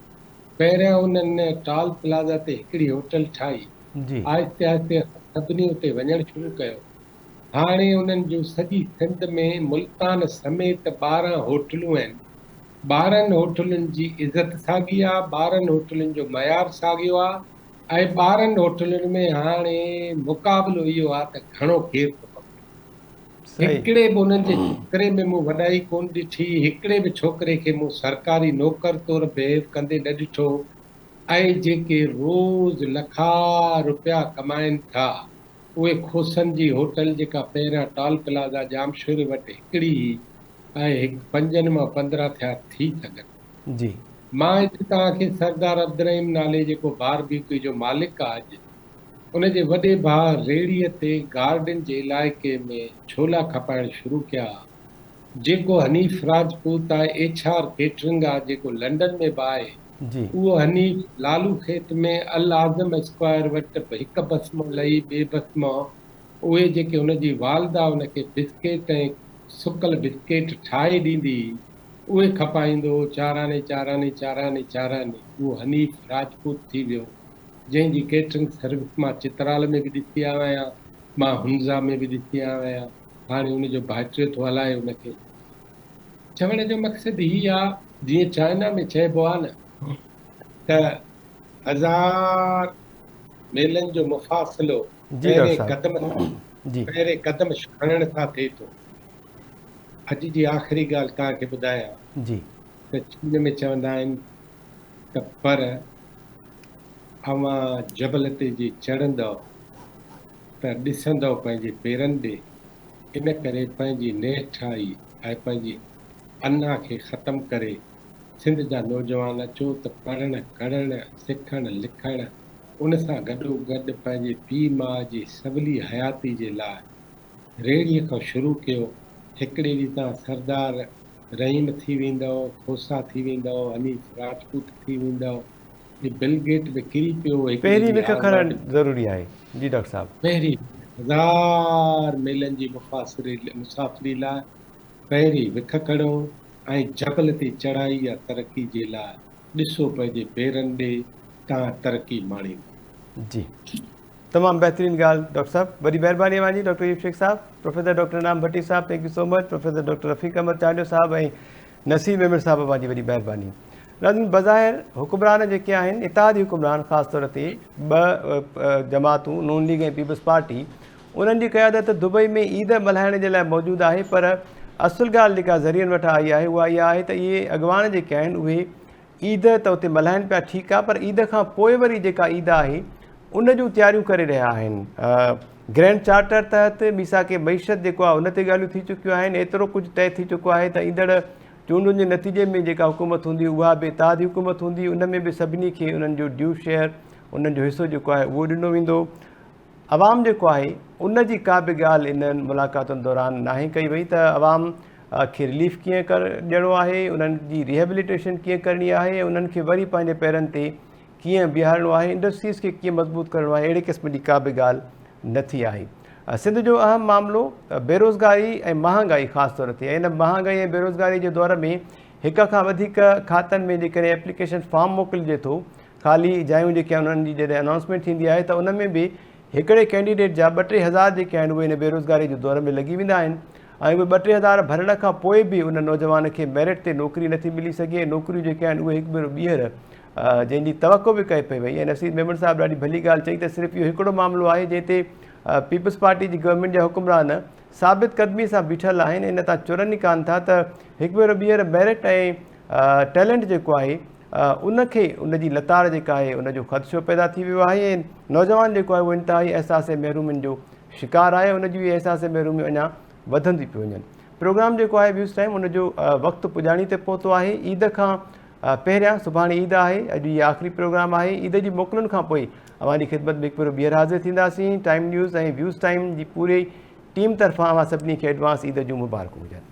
پهريان انهن ٽال پلازا تي هڪڙي هوٽل ٺاهي. جي. آهستي آهستي اسان سڀني اتي وڃڻ شروع ڪيو. هاڻي انهن جون سڄي سنڌ ۾ ملتان سميت 12 هوٽلون آهن. 12 هوٽلن جي عزت ساڳي آ، 12 هوٽلن جو معيار ساڳيو آ ۽ 12 هوٽلن ۾ هاڻي مقابلو اهو آ ته گهڻو ڪير ٿو پڪڙي. هڪڙي به انهن جي ڇوڪري ۾ مون وڏائي ڪونه ڏٺي، هڪڙي به ڇوڪري کي مون سرڪاري نوڪر طور بهيو ڪندي نه ڏٺو ۽ جيڪي روز لکها رپيا ڪمائين ٿا، اهي کوسن جي هوٽل جيڪا پهريان ٽال پلازا ڄامشوري وٽ هڪڙي هئي ۽ هڪ پنجن مان 15 ٿيا ٿي سگهن. جي. مان هت توهان کي سردار عبدالرحيم نالي جيڪو باربيڪيو جو مالڪ آ اڄ ان جي وڏي ڀاء ريڙهيء تي گارڊن جي علائقي ۾ ڇولا کپائڻ شروع ڪيا. جيڪو حنيف راجپوت آهي، ايڇ آر ڪيٽرنگ آ جيڪو لنڊن ۾ به آهي. اهو حنيف لالو کيت ۾ الاعظم اسڪوائر وٽ هڪ بس مان لهي ٻي بس مان اهي جيڪي هن جي والده هن کي بسڪيٽ ۽ سڪل بسڪيٽ ٺاهي ڏيندي هئي اهي کپائيندو هو چاراني چاراني چاراني چاراني اهو حنيف راجپوت ٿي ويو. جنهن جي ڪيٽرنگ سروس مان چترال ۾ به ڏسي آيو آهيان، مان هنزا ۾ به ڏسي آيو آهيان، هاڻي ان جو ڀائٽيو ٿو هلائي ان کي. چوڻ جو مقصد هي آ جيئن چائنا ۾ چئبو آ نه ته هزار ميلن جو مفاصلو جي ڊاڪٽر پهرين صاحب قدم سان جي. پهرين قدم کڻڻ سان ٿئي ٿو. اڄ جي آخري ڳالهه توهان کي ٻڌايان جي. ته چين ۾ چوندا آهن ته پر اوهان جبل تي جي چڙهندؤ ته ڏسندؤ پنهنجي پيرن ڏي، ان ڪري پنهنجي نهٺائي ۽ پنهنجي انا کي ختم ڪري سنڌ جا نوجوان اچو ته پڙهڻ، ڪڙهڻ، سکڻ، لکڻ ان سان گڏوگڏ پنهنجي پيء ماء جي سولي حياتي جي لاء ريڙهيء کان شروع ڪيو، هڪڙي ڏينهن توهان سردار رحيم ٿي ويندؤ، کوسا ٿي ويندؤ، حنيف راجپوت ٿي ويندؤ، هي بل گيٽ به ڪري پيو، هڪڙي پهرين ڏينهن وک کڻڻ هارورڊ. ضروري آهي. جي ڊاڪٽر صاحب. پهرين هزار ميلن جي مفاصري مسافري لاء پهرين وک کڻو ۽ جبل تي چڙهائي يا ترقي جي لاء ڏسو پنهنجي پيرن ڏي تان ترقي ماڻيندؤ. جي تمام بهترين ڳالهه ڊاڪٽر صاحب وڏي مهرباني اوهان جي ڊاڪٽر ايوب شيخ صاحب پروفيسر ڊاڪٽر انعام ڀٽي صاحب thank you so much professor doctor Rafiq Ahmed Chandio صاحب ۽ نصير ميمڻ صاحب اوهان جي وڏي مهرباني ناظرين بظاهر حڪمران جيڪي آهن اتحادي حڪمران خاص طور تي ٻه جماعتون نون ليگ ۽ پيپلز پارٽي انهن جي قيادت دبئي ۾ عيد ملهائڻ جي لاء موجود آهي پر اصل ڳالهه جيڪا ذريعن وٽ آئي آهي اها اها آهي ته اهي اڳواڻ جيڪي آهن اهي عيد ته اتي ملهائن پيا ٺيڪ آهي پر عيد کان پوء وري جيڪا عيد آهي ان جون تياريون ڪري رهيا آهن گرينڊ چارٽر تحت ميثاق معيشت جيڪو آهي ان تي ڳالهيون ٿي چڪيون آهن ايترو ڪجهه طئي ٿي چڪو آهي ته ايندڙ چونڊن جي نتيجي ۾ جيڪا حڪومت هوندي اها به اتحادي حڪومت هوندي ان ۾ به سڀني کي انهن جو ڊيو شيئر انهن جو حصو جيڪو آهي اهو ڏنو ويندو عوام جيڪو آهي ان جي ڪا به ڳالهه انهن ملاقاتن دوران ناهي ڪئي وئي ته عوام کي رليف ڪيئن ڪر ڏيڻو آهي انهن جي ريهيبليٽيشن ڪيئن ڪرڻي آهي ۽ انهن کي وري پنهنجي پيرن تي ڪيئن بيهارڻو آهي انڊسٽريز کي ڪيئن مضبوط ڪرڻو آهي اهڙي قسم جي ڪا به ڳالهه نه ٿي آهي سنڌ جو اهم معاملو بيروزگاري ۽ مهانگائي خاص طور تي ان مهانگائي ۽ بيروزگاري جي دور ۾ هڪ کان وڌيڪ کاتن ۾ جيڪڏهن ايپليڪيشن فارم موڪلجي ٿو خالي جايون جيڪي آهن انهن جي جڏهن انائونسمينٽ ٿيندي آهي ته ان ۾ به هڪڙي ڪينڊيڊيٽ جا ٻه ٽي هزار جيڪي آهن اهي ان بيروزگاري جي دور ۾ لڳي ويندا آهن ۽ اهي ٻه ٽي هزار ڀرڻ کان پوء به ان نوجوان کي ميرٽ تي نوڪري نٿي ملي سگهي ۽ نوڪريون جيڪي آهن اهي هڪ ڀيرو ٻيهر جنهن جي توقع به ڪئي پئي وئي ۽ نصير ميمڻ صاحب ڏاڍي ڀلي ڳالهه چئي ته صرف اهو هڪڙو معاملو آهي جنهن تي پيپلز پارٽي جي گورنمينٽ جا حڪمران ثابت قدمي سان بيٺل آهن ان تان چرن ئي ڪانه ٿا ته هڪ ڀيرو ٻيهر ميرٽ ۽ ٽيلنٽ جيڪو آهي ان کي ان جي لتاڙ جيڪا آهي ان جو خدشو پيدا ٿي ويو آهي ۽ نوجوان جيڪو آهي اهو انتهائي احساس محرومين جو شڪار آهي ان جون اهي احساس محروميون اڃا وڌنديون پيون وڃن پروگرام جيڪو آهي ويوز ٽائيم ان جو وقت پڄاڻي تي پهتو آهي عيد کان پهريان سڀاڻي عيد آهي اڄ هي آخري پروگرام آهي عيد جي موڪلن کان پوء اوهان جي خدمت ۾ هڪ ڀيرو ٻيهر حاضر ٿينداسين ٽائيم نيوز ۽ ويوز ٽائيم جي پوري ٽيم طرفان اوهان سڀني کي ايڊوانس عيد جون مبارڪون هجن.